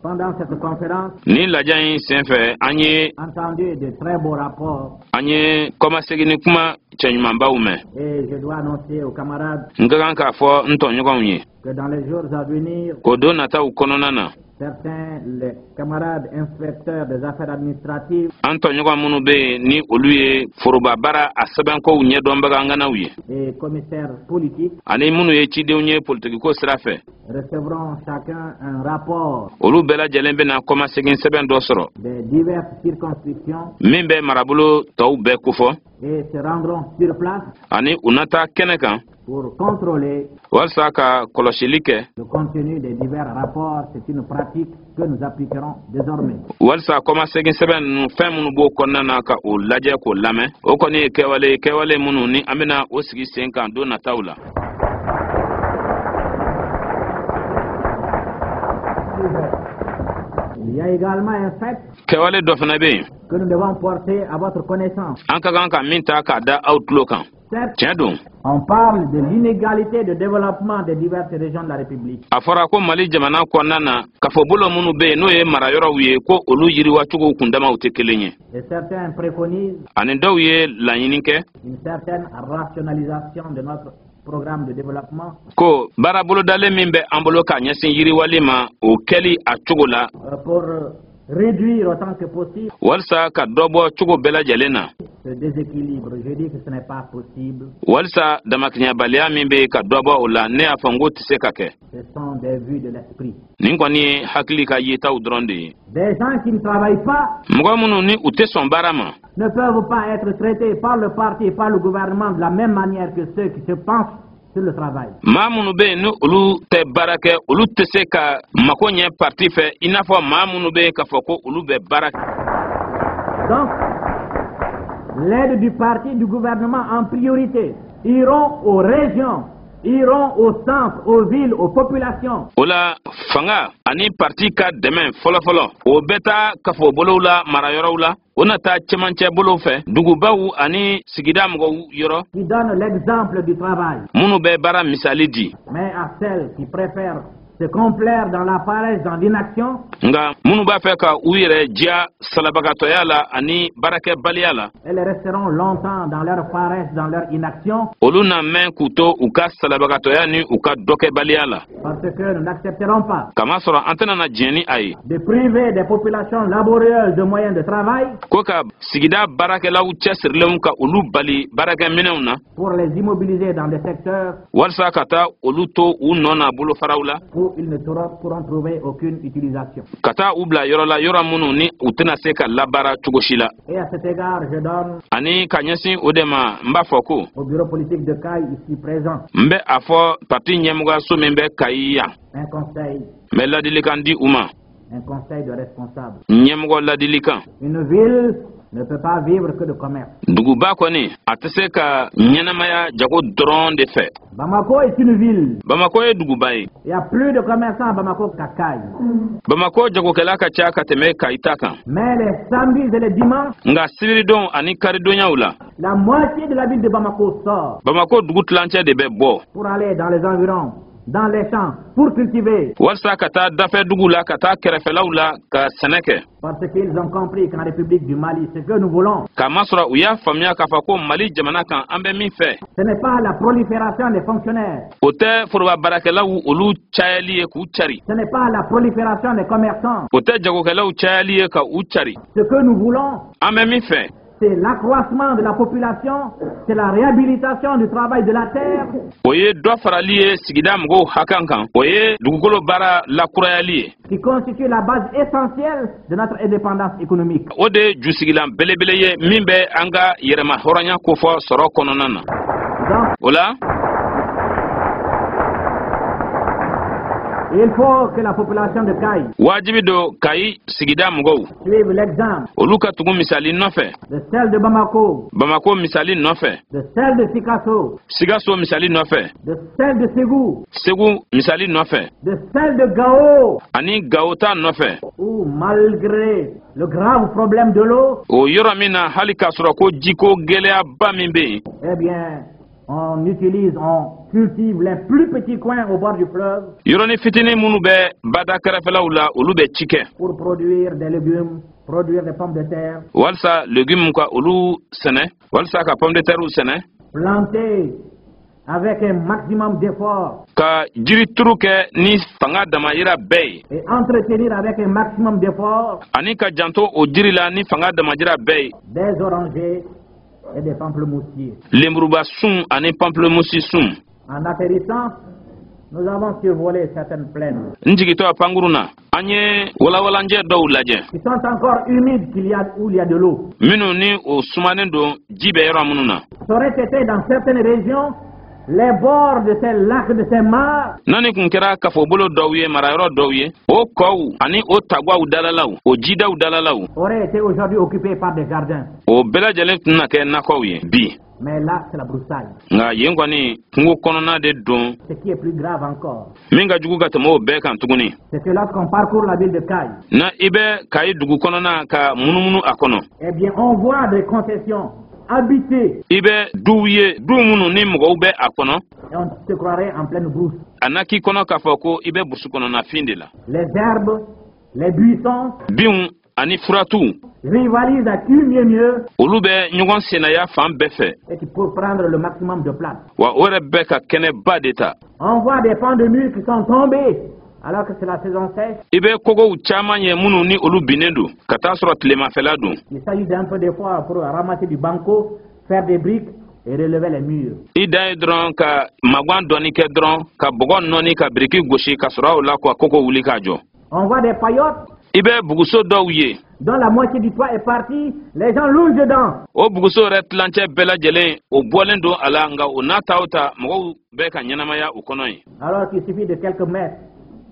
pendant cette conférence, Ni lajɛ in senfɛ, an ye entendu de très beaux rapports an ye kɔmasegin kuma cɛɲumanbaw mɛn. Et je dois annoncer aux camarades N ka kan k'a fɔ n tɔɲɔgɔnw ye que dans les jours à venir, k'o don nataw kɔnɔna na, certains, les camarades inspecteurs des affaires administratives an tɔɲɔgɔn minnu bɛ yen ni olu ye foroba baara a sɛbɛnkow ɲɛdɔnbaga ŋanaw ye et commissaires politiques ani minnu ye cidenw ye politikiko sira fɛ, recevront chacun un rapport olu bɛɛ lajɛlen bɛna kɔmasegin sɛbɛn dɔ sɔrɔ des diverses circonscriptions min bɛ marabolo tɔw bɛɛ kofɔ et se rendront sur place ani u na taa kɛnɛ kan pour contrôler walasa ka kɔlɔsili kɛ le contenu des divers rapports. C'est une pratique que nous appliquerons désormais. walasa kɔmasegin sɛbɛn ninnu, fɛn minnu b'o kɔnɔna na, ka o lajɛ k'o lamɛn. O kɔni ye kɛwale ye, kɛwale minnu ni an bɛna o sigi sen kan don nataw la. Il y a également un fait Kɛwale dɔ fana bɛ yen que nous devons porter à votre connaissance. an ka kan ka min ta k'a da aw tulo kan. Certes, Tiɲɛ don, on parle de l'inégalité de développement des diverses régions de la République. a fɔra ko Mali jamana kɔnɔna na, kafobolo minnu bɛ yen n'o ye marayɔrɔw ye, ko olu yiriwacogow kundamaw tɛ kelen ye. Et certains préconisent Ani dɔw ye laɲini kɛ une certaine rationalisation de notre programme de développement ko baara bolodalen min bɛ an bolo k'a ɲɛsin yiriwali ma, o kɛli a cogo la pour réduire autant que possible walisa ka dɔ bɔ cogo bɛɛ lajɛlen na ce déséquilibre. Je dis que ce n'est pas possible. walisa damakɛɲɛbaliya min bɛ yen, ka dɔ bɔ o la. Ne y'a fɔ n ko tɛ se ka kɛ. Ce sont des vues de l'esprit. Nin kɔni ye hakili ka yetaw dɔrɔn de ye. Des gens qui ne travaillent pas Mɔgɔ minnu ni u tɛ sɔn baara ma ne peuvent pas être traités par le parti et par le gouvernement de la même manière que ceux qui se penchent sur le travail. Maa minnu bɛ yen ni olu tɛ baara kɛ, olu tɛ se ka mako ɲɛ parti fɛ i n'a fɔ maa minnu bɛ yen k'a fɔ ko olu bɛ baara kɛ. Donc, l'aide du parti, du gouvernement en priorité iront aux régions, iront aux centres, aux villes, aux populations. O la, fanga ani parti ka dɛmɛ fɔlɔfɔlɔ, o bɛ taa kafobolow la, marayɔrɔw la, o na taa cɛmancɛ bolow fɛ, dugubaw ani sigida mɔgɔw yɔrɔ qui donnent l'exemple du travail. minnu bɛ baara misali di. Mais à celles qui préfèrent se complaire dans la paresse, dans l'inaction, Nka minnu b'a fɛ ka u yɛrɛ diya salabagatɔya la ani baarakɛbaliya la, elles resteront longtemps dans leur paresse, dans leur inaction, olu na mɛn k'u to u ka salabagatɔya ni u ka dɔkɛbaliya la, parce que nous n'accepterons pas kamasɔrɔ an tɛna na diɲɛ ni a ye de priver des populations laborieuses de moyens de travail ko ka sigida baarakɛlaw cɛsirilenw ka olu bali baarakɛminɛw na pour les immobiliser dans des secteurs walisa ka taa olu to u nɔ na bolofaraw la où ils ne pourront trouver aucune utilisation. ka taa u bila yɔrɔ la, yɔrɔ minnu ni u tɛna se ka labaara cogo si la. Et à cet égard, je donne Ani ka ɲɛsin o de ma, n b'a fɔ ko au bureau politique de Caille ici présent n bɛ a fɔ parti ɲɛmɔgɔyaso min bɛ Kayi yan, un conseil, n bɛ ladilikan di u ma, un conseil de responsable. ɲɛmɔgɔ ladilikan. Une ville ne peut pas vivre que de commerce. Duguba kɔni, a tɛ se ka ɲɛnamaya jago dɔrɔn de fɛ. Bamako est une ville. Bamako ye duguba ye. Il y a plus de commerçants à Bamako qu'à Caille. Bamako jagokɛla ka ca ka tɛmɛ Kayi ta kan. Mais les samedis et les dimanches, Nka sibiridon ani karidonyaw la, la moitié de la ville de Bamako sort Bamako dugu tilancɛ de bɛ bɔ pour aller dans les environs, dans les champs, pour cultiver. walasa ka taa dafɛ dugu la, ka taa kɛrɛfɛlaw la ka sɛnɛ kɛ. Parce qu'ils ont compris qu'en République du Mali, ce que nous voulons, K'a masɔrɔ u y'a faamuya k'a fɔ ko Mali jamana kan, an bɛ min fɛ, ce n'est pas la prolifération des fonctionnaires, o tɛ foroba baarakɛlaw olu cayali ye k'u cari, ce n'est pas la prolifération des commerçants. o tɛ jagokɛlaw cayali ye ka u cari. Ce que nous voulons, An bɛ min fɛ, c'est l'accroissement de la population, c'est la réhabilitation du travail de la terre, o ye dɔ farali ye sigida mɔgɔw hakan kan, o ye dugukolo baara lakurayali ye qui constitue la base essentielle de notre indépendance économique. O de ye jusigilan belebele ye min bɛ an ka yɛrɛma hɔrɔnya kofɔ sɔrɔ kɔnɔna na. Donc, O la, il faut que la population de Caille wajibi don Kayi sigida mɔgɔw suive l'exemple olu ka tugu misali nɔfɛ de celle de Bamako, Bamako misali nɔfɛ, de celle de Sikasso, Sikaso misali nɔfɛ, de celle de Ségou, Segu misali nɔfɛ, de celle de Gao, ani Gawo ta nɔfɛ, où malgré le grave problème de l'eau, o yɔrɔ min na, hali k'a sɔrɔ ko jiko gɛlɛyaba min bɛ yen, eh bien, On utilise, on cultive les plus petits coins au bord du fleuve Yɔrɔnin fitinin minnu bɛ bada kɛrɛfɛlaw la, olu bɛ ci kɛ pour produire des légumes, produire des pommes de terre, walisa légumes ka olu sɛnɛ, walisa ka pomme de terre sɛnɛ, planter avec un maximum d'efforts ka jirituru kɛ ni fanga damayira bɛɛ ye et entretenir avec un maximum d'efforts ani ka janto o jiri la ni fanga damajira bɛɛ ye des orangers et des pamplemoussiers. Lenburuba sun ani pamplemousse sun. En atterrissant, nous avons survolé certaines plaines N jigitɔ pankurun na, an ye walawalanjɛ dɔw lajɛ qui sont encore humides, qu'il y a, où il y a de l'eau. Minnu ni o sumanen don, ji bɛ yɔrɔ minnu na. Ça aurait été dans certaines régions, les bords de ces lacs, de ces mares, N'a ni kun kɛra kafobolo dɔw ye, marayɔrɔ dɔw ye, o kɔw ani o tagwaw dalalaw, o jidaw dalalaw, auraient été aujourd'hui occupés par des jardins. o bɛɛ lajɛlen tun na kɛ nakɔw ye bi. Mais là, c'est la broussaille. Nka yen kɔni, kungo kɔnɔna de don. Ce qui est plus grave encore, Min ka jugu ka tɛmɛ o bɛɛ kan tuguni, c'est que lorsqu'on parcourt la ville de Kayes, na i bɛ Kayi dugu kɔnɔna ka munumunu a kɔnɔ, eh bien, on voit des concessions habitées i bɛ duw ye, du minnu ni mɔgɔw bɛ a kɔnɔ, et on se croirait en pleine brousse. A na k'i kɔnɔ k'a fɔ ko i bɛ burusi kɔnɔna fin de la. Les herbes, les buissons Binw ani furatuw rivalisent à qui mieux mieux olu bɛ ɲɔgɔn sennaya fan bɛɛ fɛ et qui pour prendre le maximum de place. Wa o yɛrɛ bɛ ka kɛnɛba de ta. On voit des pans de murs qui sont tombés alors que c'est la saison sèche. I bɛ kogow caman ye minnu ni olu binnen don ka taa sɔrɔ tilemafɛla don. Il s'agit d'un peu d'effort pour ramasser du banco, faire des briques et relever les murs. I dan ye dɔrɔn ka magwan dɔɔni kɛ dɔrɔn, ka bɔgɔ nɔɔni, ka biriki gosi, ka sɔrɔ o la ka koko wuli k'a jɔ. On voit des paillotes I bɛ buguso dɔw ye dont la moitié du toit est partie, les gens logent dedans. O buguso yɛrɛ tilancɛ bɛɛ lajɛlen, o bɔlen don a la, nka o n'a ta o ta, mɔgɔw bɛ ka ɲɛnamaya o kɔnɔ yen. Alors qu'il suffit de quelques mètres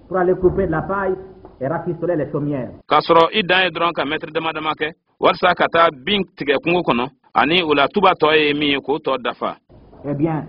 pour aller couper de la paille et rafistoler les chaumières. K'a sɔrɔ i dan ye dɔrɔn ka mɛtiri dama dama kɛ walasa ka taa bin tigɛ kungo kɔnɔ, ani o la tuba tɔ ye min ye, k'o tɔ dafa. Eh bien,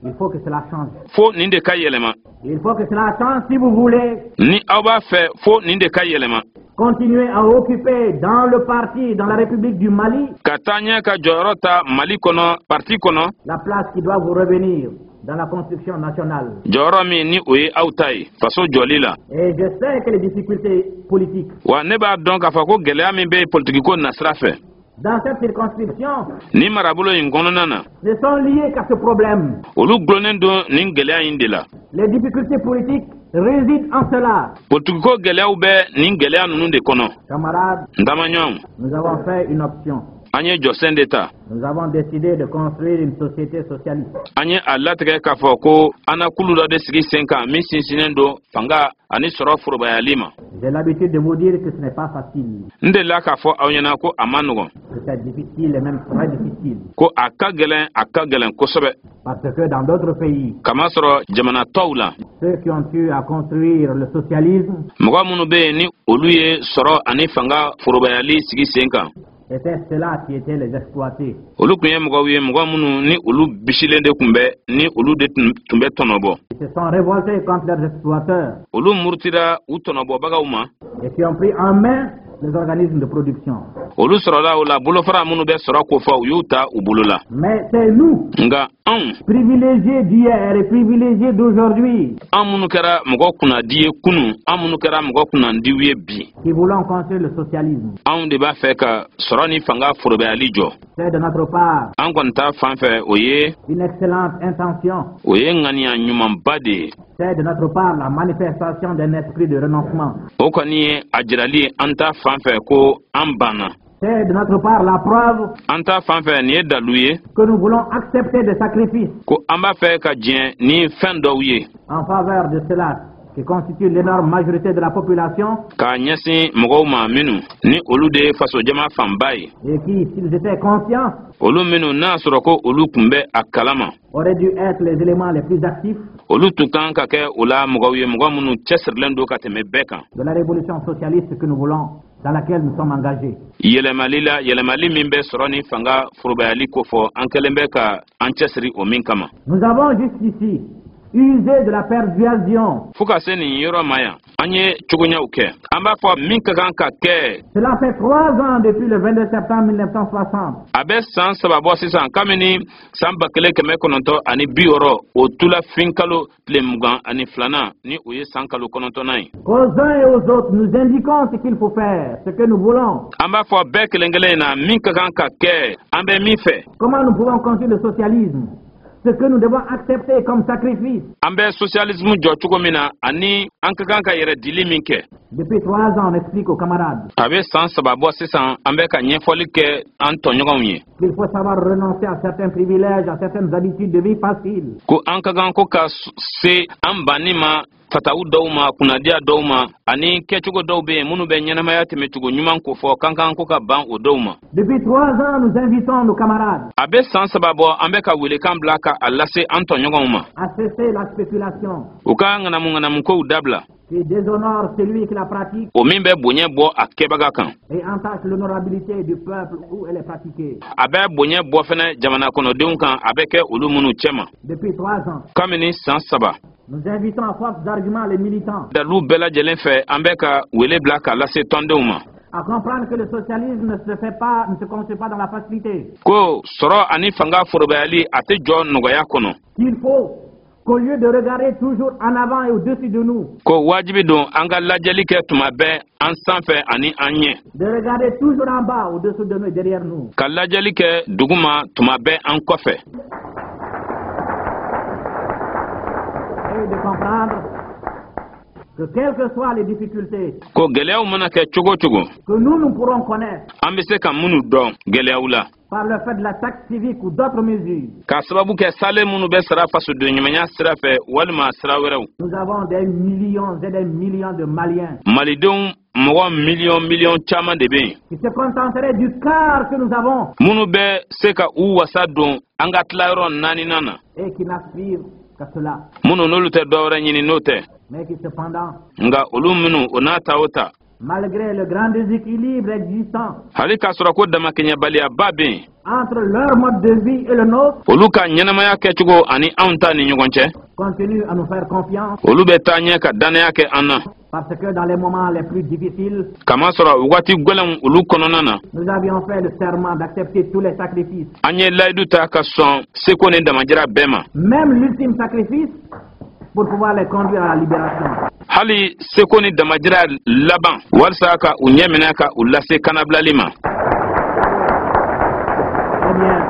il faut que cela change. Fo nin de ka yɛlɛma. Il faut que cela change si vous voulez Ni aw b'a fɛ, fo nin de ka yɛlɛma continuer à occuper dans le parti, dans la République du Mali, ka taa ɲɛ ka jɔyɔrɔ ta Mali kɔnɔ, parti kɔnɔ, la place qui doit vous revenir dans la construction nationale. jɔyɔrɔ min ni o ye aw ta ye faso jɔli la. Et je sais que les difficultés politiques Wa ne b'a dɔn k'a fɔ ko gɛlɛya min bɛ politikiko nasira fɛ dans cette circonscription ni marabolo in kɔnɔna na ne sont liées qu'à ce problème. olu gulonnen don nin gɛlɛya in de la. Les difficultés politiques résident en cela. Politikiko gɛlɛyaw bɛ nin gɛlɛya ninnu de kɔnɔ. Camarades, N taamaɲɔgɔnw, nous avons fait une option. an ye jɔsen de ta. Nous avons décidé de construire une société socialiste. An ye a latigɛ k'a fɔ ko an na kulu dɔ de sigi sen kan min sinsinnen don fanga ani sɔrɔ forobayali ma. J'ai l'habitude de vous dire que ce n'est pas facile, N delila k'a fɔ aw ɲɛna ko a ma nɔgɔn, que c'est difficile et même très difficile. ko a ka gɛlɛn, a ka gɛlɛn kosɛbɛ. Parce que dans d'autres pays, Kamasɔrɔ jamana tɔw la, ceux qui ont eu à construire le socialisme mɔgɔ minnu bɛ yen ni olu ye sɔrɔ ani fanga forobayali sigi sen kan, étaient ceux-là qui étaient les exploités. olu tun ye mɔgɔw ye, mɔgɔ minnu ni olu bisilen de tun bɛ, ni olu de tun bɛ tɔnɔbɔ. Ils se sont révoltés contre leurs exploiteurs Olu murutira u tɔnɔbɔbagaw ma et qui ont pris en main les organismes de production. Olu sɔrɔla o la, bolofara minnu bɛ sɔrɔ kofɔ, u y'u ta u bolo la. Mais c'est nous, Nka anw, privilégiés d'hier et privilégiés d'aujourd'hui, an minnu kɛra mɔgɔ kunnadi ye kunun, an minnu kɛra mɔgɔ kunnandiw ye bi, qui voulons construire le socialisme. anw de b'a fɛ ka sɔrɔ ni fanga forobayali jɔ. C'est de notre part An kɔni ta fan fɛ, o ye une excellente intention. o ye ŋaniya ɲumanba de ye. C'est de notre part la manifestation d'un esprit de renoncement. O kɔni ye a jirali ye an ta fan fɛ ko an banna. C'est de notre part la preuve An ta fan fɛ, nin ye dalu ye que nous voulons accepter des sacrifices ko an b'a fɛ ka diɲɛ ni fɛn dɔw ye en faveur de ceux-là qui constituent l'énorme majorité de la population k'a ɲɛsin mɔgɔw ma minnu ni olu de ye fasojama fanba ye, et qui, s'ils étaient conscients, olu minnu n'a sɔrɔ ko olu tun bɛ a kalama, auraient dû être les éléments les plus actifs olu tun kan ka kɛ o la mɔgɔw ye, mɔgɔ minnu cɛsirilen don ka tɛmɛ bɛɛ kan de la révolution socialiste que nous voulons, dans laquelle nous sommes engagés. yɛlɛmali la, yɛlɛmali min bɛ sɔrɔ ni fanga forobayali kofɔ, an kɛlen bɛ ka an cɛsiri o min kama. Nous avons jusqu'ici usé de la persuasion Fo ka se nin yɔrɔ ma yan, An ye cogoyaw kɛ, an b'a fɔ min ka kan ka kɛ. Cela fait 3 ans depuis le 22 septembre 1960. A bɛ san 3 bɔ sisan kabini san 1960, o tulafin kalo tile 22nan, ni o ye san kalo 9nan ye. Qu'aux uns et aux autres, nous indiquons ce qu'il faut faire, ce que nous voulons. An b'a fɔ bɛɛ kelen kelen in na min ka kan ka kɛ, an bɛ min fɛ. Comment nous pouvons construire le socialisme, ce que nous devons accepter comme sacrifice. An bɛ socialisme jɔ cogo min na ani an ka kan ka yɛrɛ dili min kɛ. Depuis 3 ans, on explique aux camarades A bɛ san 3 bɔ sisan, an bɛ ka ɲɛfɔli kɛ an tɔɲɔgɔnw ye qu'il faut savoir renoncer à certains privilèges, à certaines habitudes de vie facile. ko an ka kan ko ka se an banni ma fatawu dɔw ma, kunnadiya dɔw ma, ani kɛcogo dɔw bɛ yen minnu bɛ ɲɛnamaya tɛmɛcogo ɲuman kofɔ, kan kan ko ka ban o dɔw ma. Depuis 3 ans, nous invitons nos camarades A bɛ san 3 bɔ, an bɛ ka welekan bila ka a lase an tɔɲɔgɔnw ma à cesser la spéculation u ka ŋanamu ŋanamukow dabila qui déshonore celui qui la pratique o min bɛ bonya bɔ a kɛbaga kan et entache l'honorabilité du peuple où elle est pratiquée. a bɛ bonya bɔ fɛnɛ jamana kɔnɔdenw kan, a bɛ kɛ olu minnu cɛma. Depuis 3 ans, Kabini san 3, nous invitons à force d'arguments les militants dalu bɛɛ lajɛlen fɛ, an bɛ ka wele bila ka lase tɔndenw ma à comprendre que le socialisme ne se fait pas, ne se construit pas dans la facilité. ko sɔrɔ ani fanga forobayali, a tɛ jɔ nɔgɔya kɔnɔ. Qu'il faut qu'au lieu de regarder toujours en avant et au-dessus de nous, Ko wajibi don an ka lajɛli kɛ tuma bɛɛ an sanfɛ ani an ɲɛ, de regarder toujours en bas, au-dessous de nous et derrière nous. ka lajɛli kɛ duguma tuma bɛɛ an kɔfɛ. Et de comprendre que quelles que soient les difficultés Ko gɛlɛyaw mana kɛ cogo o cogo que nous, nous pourrons connaître an bɛ se ka minnu dɔn gɛlɛyaw la par le fait de la taxe civique ou d'autres mesures, k'a sababu kɛ salen minnu bɛ sara fasoden ɲumanya sira fɛ walima sira wɛrɛw, nous avons des millions et des millions de Maliens Malidenw mɔgɔ miliyɔn miliyɔn caman de bɛ yen qui se contenteraient du quart que nous avons minnu bɛ se ka u wasa don an ka tilayɔrɔ naaninan na, et qui n'aspirent qu'à cela, minnu n'olu tɛ dɔwɛrɛ ɲini n'o tɛ, mais qui cependant, nka olu minnu o n'a ta o ta, malgré le grand déséquilibre existant hali k'a sɔrɔ ko damakɛɲɛbaliyaba bɛ yen entre leur mode de vie et le nôtre, olu ka ɲɛnamaya kɛcogo ani anw ta ni ɲɔgɔn cɛ, continuent à nous faire confiance olu bɛ taa ɲɛ ka dannaya kɛ an na parce que dans les moments les plus difficiles, kamasɔrɔ wagati gwɛlɛnw olu kɔnɔna na, nous avions fait le serment d'accepter tous les sacrifices, an ye layidu ta ka sɔn seko ni damajira bɛɛ ma, même l'ultime sacrifice, pour pouvoir les conduire à la libération. hali seko ni damajira laban, walisa ka u ɲɛ minɛ ka u lase kanabilali ma. Eh bien,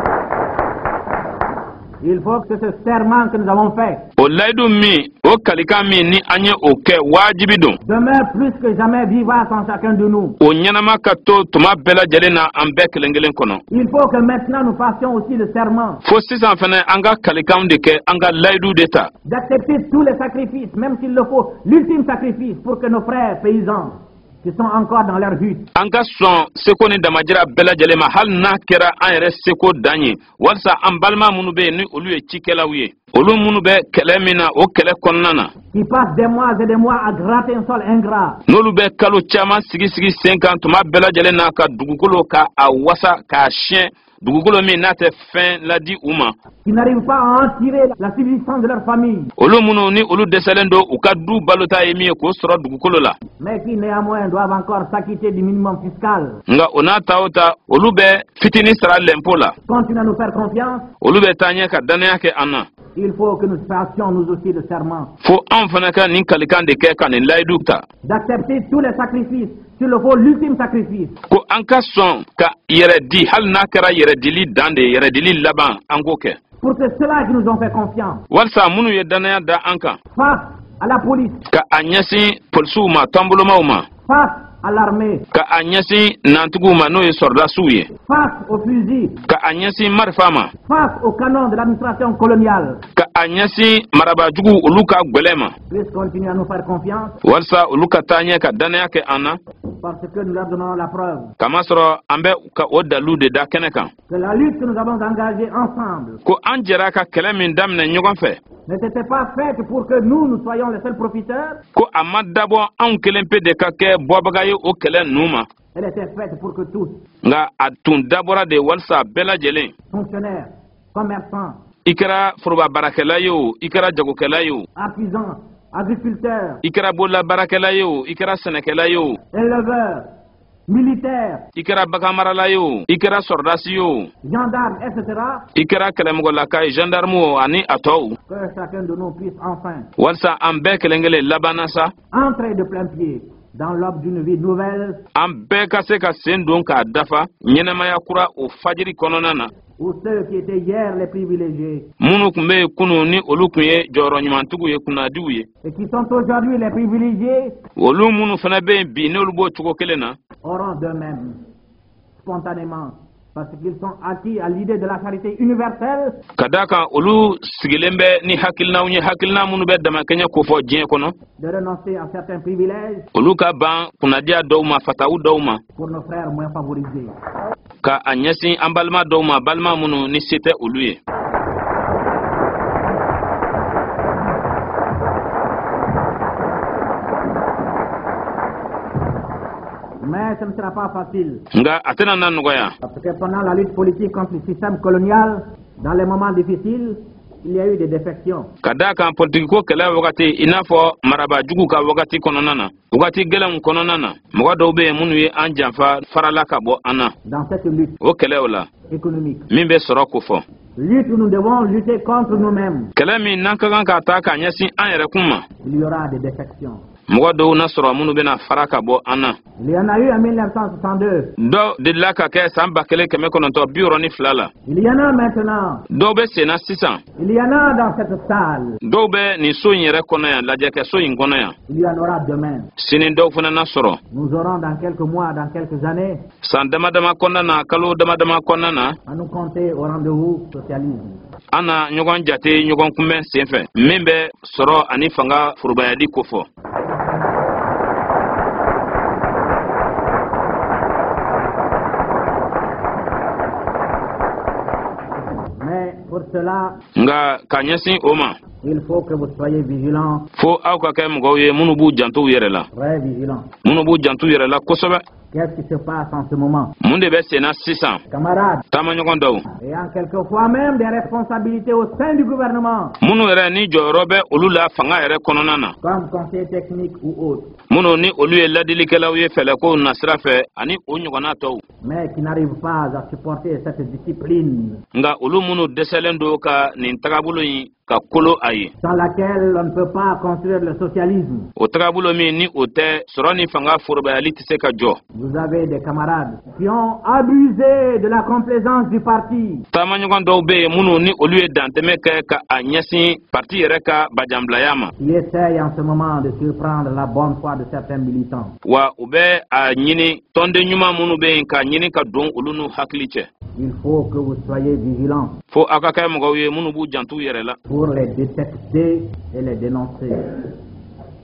il faut que ce serment que nous avons fait O layidu min, o kalikan min ni an ye o kɛ, wajibi don demeure plus que jamais vivace en chacun de nous. o ɲɛnama ka to tuma bɛɛ lajɛlen na an bɛɛ kelen kelen kɔnɔ. Il faut que maintenant nous fassions aussi le serment Fo sisan fɛnɛ an ka kalikanw de kɛ, an ka layidu de ta d'accepter tous les sacrifices, même s'il le faut, l'ultime sacrifice pour que nos frères paysans qui sont encore dans leur hutte an ka sɔn seko ni damajira bɛɛ lajɛlen ma, hali n'a kɛra an yɛrɛ seko dan ye, walisa an balima minnu bɛ yen ni olu ye cikɛlaw ye, olu minnu bɛ kɛlɛ min na, o kɛlɛ kɔnɔna na, qui passent des mois et des mois à gratter un sol ingrat, n'olu bɛ kalo caman sigi sigi sen kan tuma bɛɛ lajɛlen na ka dugukolo ka a wasa k'a siɲɛ, dugukolo min n'a tɛ fɛn ladi u ma, qui n'arrivent pas à en tirer la subsistance de leur famille, olu minnu ni olu dɛsɛlen don u ka du balota ye min ye k'o sɔrɔ dugukolo la, mais qui néanmoins doivent encore s'acquitter du minimum fiscal, nka o n'a ta o ta, olu bɛ fitinin sara lɛnpo la, continuent à nous faire confiance. olu bɛ taa ɲɛ ka dannaya kɛ an na. Il faut que nous fassions nous aussi le serment Fo anw fana ka nin kalikan de kɛ ka nin layidu ta d'accepter tous les sacrifices, s'il le faut l'ultime sacrifice, ko an ka sɔn ka yɛrɛ di, hali n'a kɛra yɛrɛdili dan de ye, yɛrɛdili laban, an k'o kɛ pour que ceux-là qui nous ont fait confiance, walisa minnu ye dannaya da an kan, face à la police, ka a ɲɛsin polisiw ma, tɔnbolomaw ma, face à l'armée, ka a ɲɛsin nantigiw ma, n'o ye sɔrɔdasiw ye, face aux fusils, ka a ɲɛsin marifa ma, face au canon de l'administration coloniale, ka a ɲɛsin marabajuguw olu ka gwɛlɛ ma, puissent continuer à nous faire confiance walisa olu ka taa ɲɛ ka dannaya kɛ an na, parce que nous leur donnons la preuve kamasɔrɔ an bɛ ka o dalu de da kɛnɛ kan que la lutte que nous avons engagée ensemble ko an jɛra ka kɛlɛ min daminɛ ɲɔgɔn fɛ ne s'était pas faite pour que nous, nous soyons les seuls profiteurs, ko a ma dabɔ anw kelen pe de ka kɛ bɔbaga ye o kɛlɛ ninnu ma, elle était faite pour que tous, nka a tun dabɔra de walisa bɛɛ lajɛlen, fonctionnaires, commerçants, i kɛra foroba baarakɛla ye o, i kɛra jagokɛla ye o, artisans, agriculteur, I kɛra bololabaarakɛla ye o, i kɛra sɛnɛkɛla ye o, éleveur, militaire, i kɛra baganmarala ye o, i kɛra sɔrɔdasi ye o, gendarme, etc., i kɛra kɛlɛmɔgɔlaka ye, gendarme o, ani a tɔw, que chacun de nous puisse enfin walisa an bɛɛ kelen kelen labanna sa, entrer de plein pied dans l'aube d'une vie nouvelle an bɛɛ ka se ka sen don k'a dafa ɲɛnamaya kura o fajiri kɔnɔna na, où ceux qui étaient hier les privilégiés minnu tun bɛ yen kunun ni olu tun ye jɔyɔrɔ ɲumantigiw ye, kunnadiw ye, et qui sont aujourd'hui les privilégiés olu minnu fana bɛ yen bi n'olu b'o cogo kelen na, auront d'eux-mêmes, spontanément, parce qu'ils sont acquis à l'idée de la charité universelle, ka d'a kan olu sigilen bɛ ni hakilinaw ye, hakilina minnu bɛ damakɛɲɛ kofɔ diɲɛ kɔnɔ, de renoncer à certains privilèges olu ka ban kunnadiya dɔw ma, fatawu dɔw ma, pour nos frères moins favorisés. ka a ɲɛsin an balima dɔw ma, balima minnu ni se tɛ olu ye. Mais ce ne sera pas facile, Nka a tɛna na nɔgɔya, parce que pendant la lutte politique contre le système colonial, dans les moments difficiles, il y a eu des défections. Ka d'a kan politikiko kɛlɛ wagati, i n'a fɔ marabajugu ka wagati kɔnɔna na, wagati gɛlɛnw kɔnɔna na, mɔgɔ dɔw bɛ yen minnu ye an janfa, farala ka bɔ an na Dans cette lutte o kɛlɛw la économique, min bɛ sɔrɔ ko fɔ, lutte où nous devons lutter contre nous-mêmes, kɛlɛ min n'an ka kan ka ta k'a ɲɛsin an yɛrɛ kun ma, il y aura des défections. mɔgɔ dɔw na sɔrɔ minnu bɛna fara ka bɔ an na. Il y en a eu en 1962. Dɔw delila ka kɛ san 1962 la. Il y en a maintenant. Dɔw bɛ senna sisan. Il y en a dans cette salle. Dɔw bɛ nin so in yɛrɛ kɔnɔ yan, lajɛkɛso in kɔnɔ yan. Il y en aura demain. Sini dɔw fana na sɔrɔ. Nous aurons dans quelques mois, dans quelques années, San dama dama kɔnɔna na, kalo dama dama kɔnɔna na, à nous compter au rendez-vous socialisme. An na ɲɔgɔn jate ɲɔgɔn kunbɛn sen fɛ min bɛ sɔrɔ ani fanga forobayali kofɔ. Mais pour cela, Nka ka ɲɛsin o ma, il faut que vous soyez vigilants, fo aw ka kɛ mɔgɔw ye minnu b'u janto u yɛrɛ la, très vigilants. minnu b'u janto u yɛrɛ la kosɛbɛ. Qu'est-ce qui se passe en ce moment? Mun de bɛ senna sisan? Camarades, Taamaɲɔgɔn dɔw, ayant quelquefois même des responsabilités au sein du gouvernement, minnu yɛrɛ ni jɔyɔrɔ bɛ olu la fanga yɛrɛ kɔnɔna na, comme conseiller technique ou autre, minnu ni olu ye ladilikɛlaw ye fɛlɛkow nasira fɛ ani o ɲɔgɔnna tɔw, mais qui n'arrivent pas à supporter cette discipline nka olu minnu dɛsɛlen don ka nin tagabolo in ka kolo a ye, sans laquelle on ne peut pas construire le socialisme. o tagabolo min ni o tɛ, sɔrɔ ni fanga forobayali tɛ se ka jɔ. Vous avez des camarades qui ont abusé de la complaisance du parti, Taamaɲɔgɔn dɔw bɛ yen minnu ni olu ye dantɛmɛ kɛ ka a ɲɛsin parti yɛrɛ ka bajanbilaya ma, qui essayent en ce moment de surprendre la bonne foi de certains militants. wa u bɛ a ɲini tɔnden ɲuman minnu bɛ yen ka ɲini ka don olu n'u hakili cɛ. Il faut que vous soyez vigilants Fo aw ka kɛ mɔgɔw ye minnu b'u jantu yɛrɛ la pour les détecter et les dénoncer.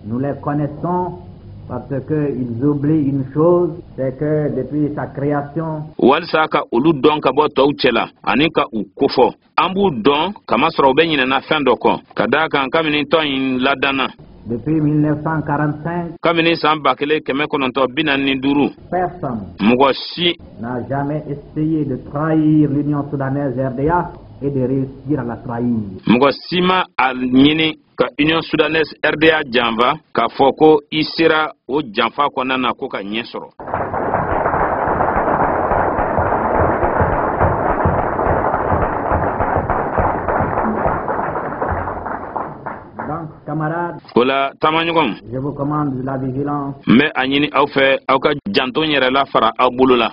Nous les connaissons parce qu'ils oublient une chose, c'est que depuis sa création, walisa ka olu dɔn ka bɔ tɔw cɛ la ani ka u kofɔ. An b'u dɔn kamasɔrɔ u bɛ ɲinɛna fɛn dɔ kɔ, ka d'a kan kabini tɔn in ladanna, depuis 1945, kabini san 1945, personne mɔgɔ si n'a jamais essayé de trahir l'Union soudanaise RDA et de réussir à la trahir. Mɔgɔ si ma a ɲini ka Union soudanaise RDA janfa k'a fɔ ko i sera o janfa kɔnɔna na ko ka ɲɛ sɔrɔ. Donc, camarades, O la, taamaɲɔgɔn, je vous commande de la vigilance, n bɛ a ɲini aw fɛ aw ka janto yɛrɛ la fara aw bolo la,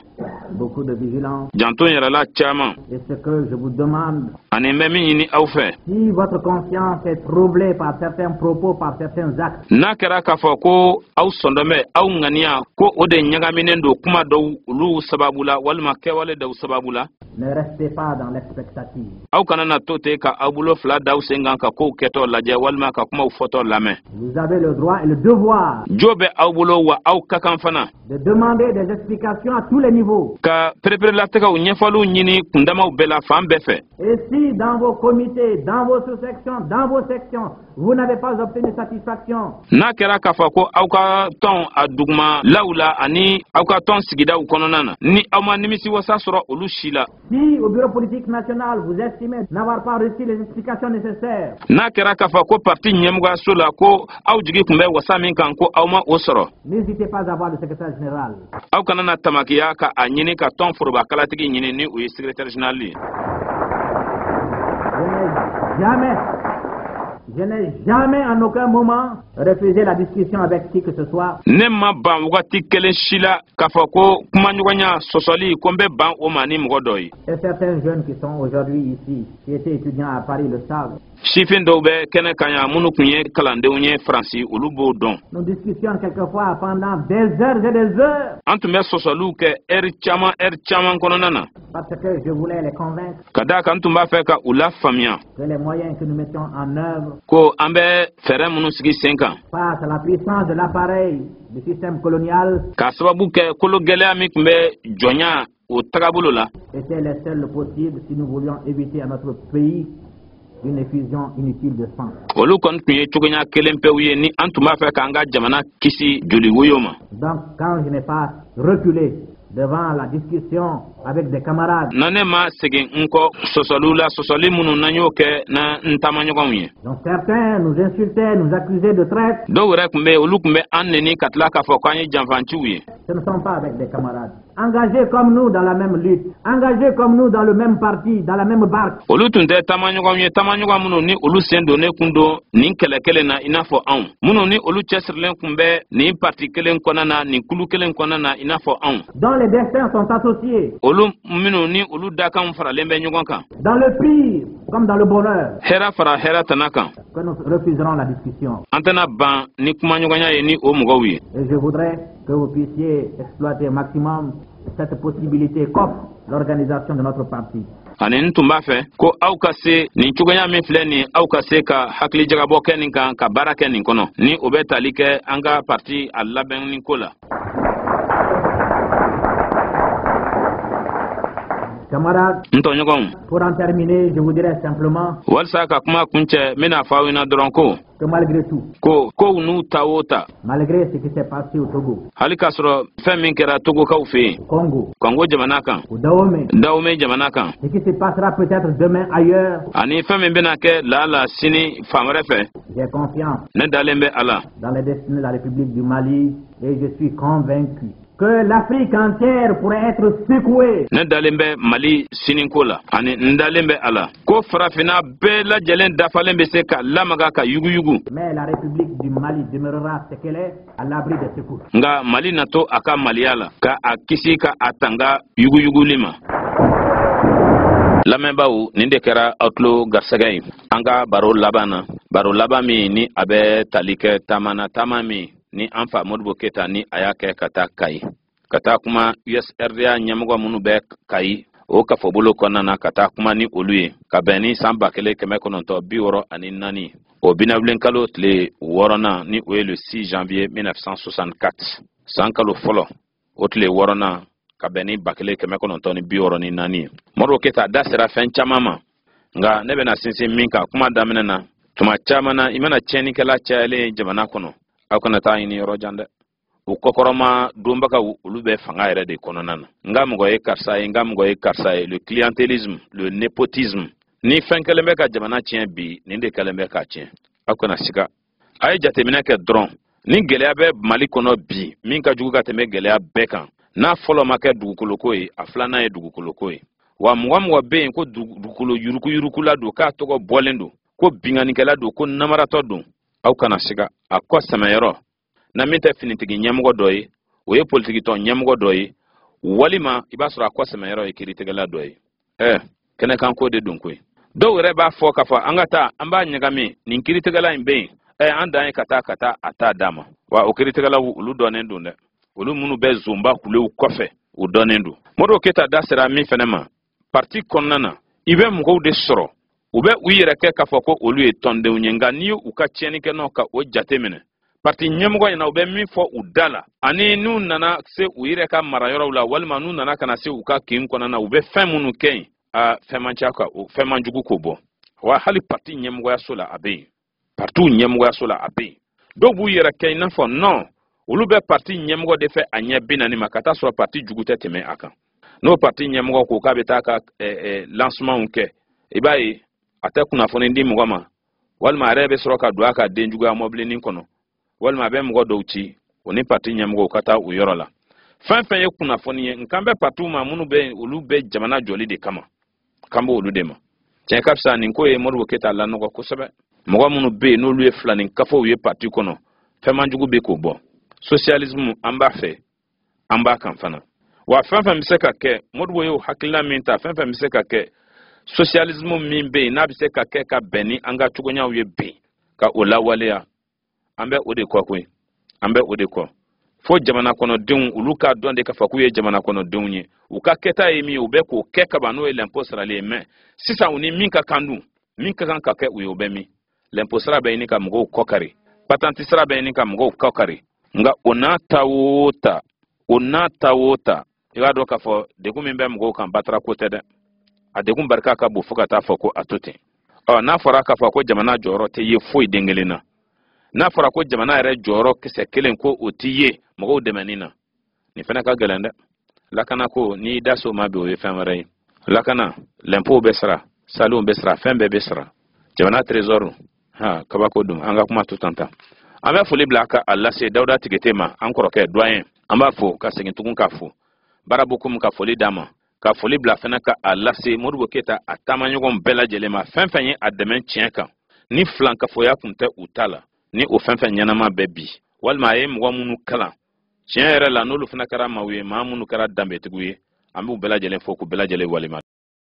beaucoup de vigilance. Janto yɛrɛ la caman. Et ce que je vous demande, Ani n bɛ min ɲini aw fɛ, si votre conscience est troublée par certains propos, par certains actes, n'a kɛra k'a fɔ ko aw sɔndɔmɛ, aw ŋaniya ko o de ɲagaminen don kuma dɔw olu sababu la walima kɛwale dɔw sababu la, ne restez pas dans l'expectative. aw kana na to ten ka aw bolo fila da aw sen kan ka kow kɛtɔ lajɛ walima ka kumaw fɔtɔ lamɛn. Vous avez le droit et le devoir Jo bɛ aw bolo wa aw ka kan fana de demander des explications à tous les niveaux. ka pereperelatigɛw ɲɛfɔliw ɲini kundamaw bɛɛ la, fan bɛɛ fɛ. Et si dans vos comités, dans vos sous-sections, dans vos sections, vous n'avez pas obtenu satisfaction, N'a kɛra k'a fɔ ko aw ka tɔn a duguma law la ani aw ka tɔn sigidaw kɔnɔna na, ni aw ma nimisi wasa sɔrɔ olu si la, Si au bureau politique national, vous estimez n'avoir pas reçu les explications nécessaires, N'a kɛra k'a fɔ ko parti ɲɛmɔgɔyaso la ko aw jigi tun bɛ wasa min kan, ko aw ma o sɔrɔ, n'hésitez pas à voir le secrétaire général. aw kana na tamakiya ka a ɲini ka tɔn forobakalatigi ɲini, ni o ye secrétaire général ye. Je n'ai jamais en aucun moment refusé la discussion avec qui que ce soit. Ne ma ban wagati kelen si la k'a fɔ ko kumaɲɔgɔnya, sɔsɔli, ko n bɛ ban o ma ni mɔgɔ dɔ ye. Et certains jeunes qui sont aujourd'hui ici, qui étaient étudiants à Paris, le savent. Sifin dɔw bɛ kɛnɛ kan yan minnu tun ye kalandenw ye Faransi, olu b'o dɔn. Nous discutions quelquefois pendant des heures et des heures An tun bɛ sɔsɔliw kɛ ɛri caman, ɛri caman kɔnɔna na, parce que je voulais les convaincre ka d'a kan n tun b'a fɛ ka u la faamuya que les moyens que nous mettions en œuvre ko an bɛ fɛɛrɛ minnu sigi sen kan face à la puissance de l'appareil du système colonial k'a sababu kɛ kolo gɛlɛya min tun bɛ jɔnya o tagabolo la, étaient les seuls possibles si nous voulions éviter à notre pays une effusion inutile de sang. olu kɔni tun ye cogoya kelen pewu ye ni an tun b'a fɛ k'an ka jamana kisi joli woyo ma. Donc, quand je n'ai pas reculé devant la discussion avec des camarades, Na ne ma segin n kɔ sɔsɔliw la, sɔsɔli minnu n'an y'o kɛ na n taamaɲɔgɔnw ye, dont certains nous insultaient, nous accusaient de traître, dɔw yɛrɛ tun bɛ yen, olu tun bɛ an neni ka tila k'a fɔ k'an ye janfanciw ye, ce ne sont pas avec des camarades engagés comme nous dans la même lutte, engagés comme nous dans le même parti, dans la même barque, olu tun tɛ taamaɲɔgɔnw ye, taamaɲɔgɔn minnu ni olu sen donnen kun don nin kɛlɛ kelen na i n'a fɔ anw, minnu ni olu cɛsirilen kun bɛ nin parti kelen kɔnɔna na, nin kulu kelen kɔnɔna na i n'a fɔ anw, dont les destins sont associés, olu minnu ni olu dakanw faralen bɛ ɲɔgɔn kan, dans le pire comme dans le bonheur, hɛrɛ fara hɛrɛ tana kan, que nous refuserons la discussion. an tɛna ban ni kumaɲɔgɔnya ye ni o mɔgɔw ye. Et je voudrais que vous puissiez exploiter au maximum cette possibilité qu'offre l'organisation de notre parti. Ani n tun b'a fɛ ko aw ka se nin cogoya min filɛ nin, aw ka se ka hakilijagabɔ kɛ nin kan, ka baara kɛ nin kɔnɔ, ni o bɛ tali kɛ an ka parti a labɛnni ko la. Camarades, N tɔɲɔgɔnw, pour en terminer, je vous dirais simplement walisa ka kuma kuncɛ, n bɛna fɔ aw ɲɛna dɔrɔn ko que malgré tout, ko kow n'u ta o ta, malgré ce qui s'est passé au Togo, hali k'a sɔrɔ fɛn min kɛra Togokaw fɛ yen, au Congo, Kɔngo jamana kan, au Dahomey, Dahomey jamana kan, ce qui se passera peut-être demain ailleurs, ani fɛn min bɛna kɛ laala sini fan wɛrɛ fɛ, j'ai confiance ne dalen bɛ a la dans les destinées de la République du Mali et je suis convaincu que l'Afrique entière pourrait être secouée Ne dalen bɛ Mali siniko la, ani n dalen bɛ a la ko farafinna bɛɛ lajɛlen dafalen bɛ se ka lamaga ka yuguyugu, Mais la République du Mali demeurera ce qu'elle est, à l'abri des secousses. nka Mali na to a ka maliya la, ka a kisi ka a tanga yuguyuguli ma. Lamɛnbaaw, nin de kɛra aw tulo garisɛgɛ ye an ka baro laban na, baro laban min ni a bɛ tali kɛ taama na, taama min ni an fa Modibo Keyita ni a y'a kɛ ka taa Kayi, ka taa kuma USRDA ɲɛmɔgɔ minnu bɛ Kayi o kafobolo kɔnɔna na, ka taa kuma ni olu ye ka bɛn ni san 1964, o binawulen kalo tile 6nan, ni o ye le 6 janvier 1964, san kalo fɔlɔ o tile 6nan, ka bɛn ni 1964 ye. Modibo Keyita da sera fɛn caman ma, nka ne bɛna sinsin min kan kuma daminɛ na, tuma caman na, i mana tiɲɛnikɛla cayalen ye jamana kɔnɔ, aw kana taa ɲini yɔrɔ jan dɛ, u kɔkɔrɔma donbagaw, olu bɛ fanga yɛrɛ de kɔnɔna na. N ka mɔgɔ ye karisa ye, n ka mɔgɔ ye karisa ye, le clientélisme, le népotisme. Ni fɛn kɛlen bɛ ka jamana tiɲɛ bi, nin de kɛlen bɛ k'a tiɲɛ. Aw kana siga, a ye jateminɛ kɛ dɔrɔn. Ni gɛlɛya bɛ Mali kɔnɔ bi, min ka jugu ka tɛmɛ gɛlɛya bɛɛ kan, n'a fɔlɔ ma kɛ dugukoloko ye, a filanan ye dugukoloko ye. Wa mɔgɔ mɔgɔ bɛ yen ko dugukolo yuruguyurugula don, k'a tɔgɔ bɔlen don, ko binkannikɛla don, ko namaratɔ don, aw kana siga, a kɔ sɛmɛyɔrɔ na min tɛ finitigi ɲɛmɔgɔ dɔ ye, o ye politikitɔn ɲɛmɔgɔ dɔ ye, walima i b'a sɔrɔ a kɔ sɛmɛyɔrɔ ye kiiritigɛla dɔ ye. Ɛ kɛnɛkanko de don koyi. Dɔw yɛrɛ b'a fɔ k'a fɔ an ka taa, an b'a ɲagami, nin kiiritigɛla in bɛ yen, ɛ an dan ye ka taa, ka taa a ta d'a ma. Wa o kiiritigɛlaw, olu dɔnnen don dɛ, olu minnu bɛ zonba kulew kɔfɛ, u dɔnnen don. Modibo Keyita da sera min fɛnɛ ma, parti kɔnɔna na, i bɛ mɔgɔw de sɔrɔ, u bɛ u yɛrɛ kɛ k'a fɔ ko olu ye tɔndenw ye, nka n'i ye u ka tiɲɛnikɛ nɔ ka o jate minɛ, parti ɲɛmɔgɔ ɲɛna, u bɛ min fɔ u da la, ani n'u nana se u yɛrɛ ka marayɔrɔw la, walima n'u nana ka na se u ka kin kɔnɔna na, u bɛ fɛn minnu kɛ yen, a fɛn man ca ka o fɛn man jugu k'o bɔ. Wa hali parti ɲɛmɔgɔyaso la, a bɛ yen, partiw ɲɛmɔgɔyaso la, a bɛ yen. Dɔw b'u yɛrɛ kɛ i n'a fɔ non, olu bɛ parti ɲɛmɔgɔ de fɛ a ɲɛ 40 ma, ka taa sɔrɔ parti jugu tɛ tɛmɛ a kan. N'o parti ɲɛmɔgɔ ko k'a bɛ taa ka lancement kɛ, i b'a ye a tɛ kunnafoni di mɔgɔ ma, walima a yɛrɛ bɛ sɔrɔ ka don a ka denjuguya mɔbilinin kɔnɔ, walima a bɛ mɔgɔ dɔw ci o ni parti ɲɛmɔgɔw ka taa o yɔrɔ la. Fɛn fɛn ye kunnafoni ye, n kan bɛ partiw ma minnu bɛ, olu bɛ jamana jɔli de kama, kan b'olu de ma. Tiɲɛ ka fisa, nin ko ye Modibo Keyita lanɔgɔ kosɛbɛ. Mɔgɔ minnu bɛ yen n'olu ye filanin kafow ye parti kɔnɔ, fɛn man jugu bɛ k'o bɔ. Socialisme, an b'a fɛ, an b'a kan fana. Wa fɛn fɛn bɛ se ka kɛ, Modibo y'o hakilina min ta, fɛn fɛn bɛ se ka kɛ socialisme min bɛ yen n'a bɛ se ka kɛ ka bɛn ni an ka cogoyaw ye bi, ka o lawaleya, an bɛ o de kɔ koyi, an bɛ o de kɔ. Fo jamana kɔnɔdenw olu k'a dɔn de k'a fɔ k'u ye jamana kɔnɔdenw ye. U ka kɛta ye min ye, u bɛ k'o kɛ kaban, n'o ye lɛnpo sarali ye. Mɛ sisan, u ni min ka kan dun, min ka kan ka kɛ u ye, o bɛ min? Lɛnpo sara bɛ ɲini ka mɔgɔw kɔ kari, patanti sara bɛ ɲini ka mɔgɔw kɔ kari. Nka o n'a ta o ta, o n'a ta o ta, i b'a dɔn k'a fɔ degun min bɛ mɔgɔw kan, batara ko tɛ dɛ. A degun barika ka bon fo ka taa fɔ ko a to ten. Ɔ, n'a fɔra k'a fɔ ko jamana jɔyɔrɔ tɛ ye foyi den kelen na, n'a fɔra ko jamana yɛrɛ jɔyɔrɔ kisɛ kelen ko o ti ye mɔgɔw dɛmɛni na, nin fana ka gɛlɛn dɛ. Lakana ko, n'i da so ma bi, o ye fɛn wɛrɛ ye. Lakana, lɛnpow bɛ sara, salenw bɛ sara, fɛn bɛɛ bɛ sara jamana trésor. Ha, kabako don. An ka kuma to tan tan. An bɛ foli bila ka a lase Dawuda Tigete ma, an kɔrɔkɛ doyen. An b'a fo ka segin tugun k'a fo Barabokum, ka foli d'a ma, ka foli bila fana ka a lase Modibo Keyita a taamaɲɔgɔn bɛɛ lajɛlen ma. Fɛn fɛn ye a dɛmɛ tiɲɛ kan, ni filankafoya tun tɛ u ta la, ni o fɛn fɛn ɲɛnama bɛ bi, walima a ye mɔgɔ minnu kalan tiɲɛ yɛrɛ la, n'olu fana kɛra maaw ye, maa minnu kɛra danbetigiw ye, an b'u bɛɛ lajɛlen fo k'u bɛɛ lajɛlen walima.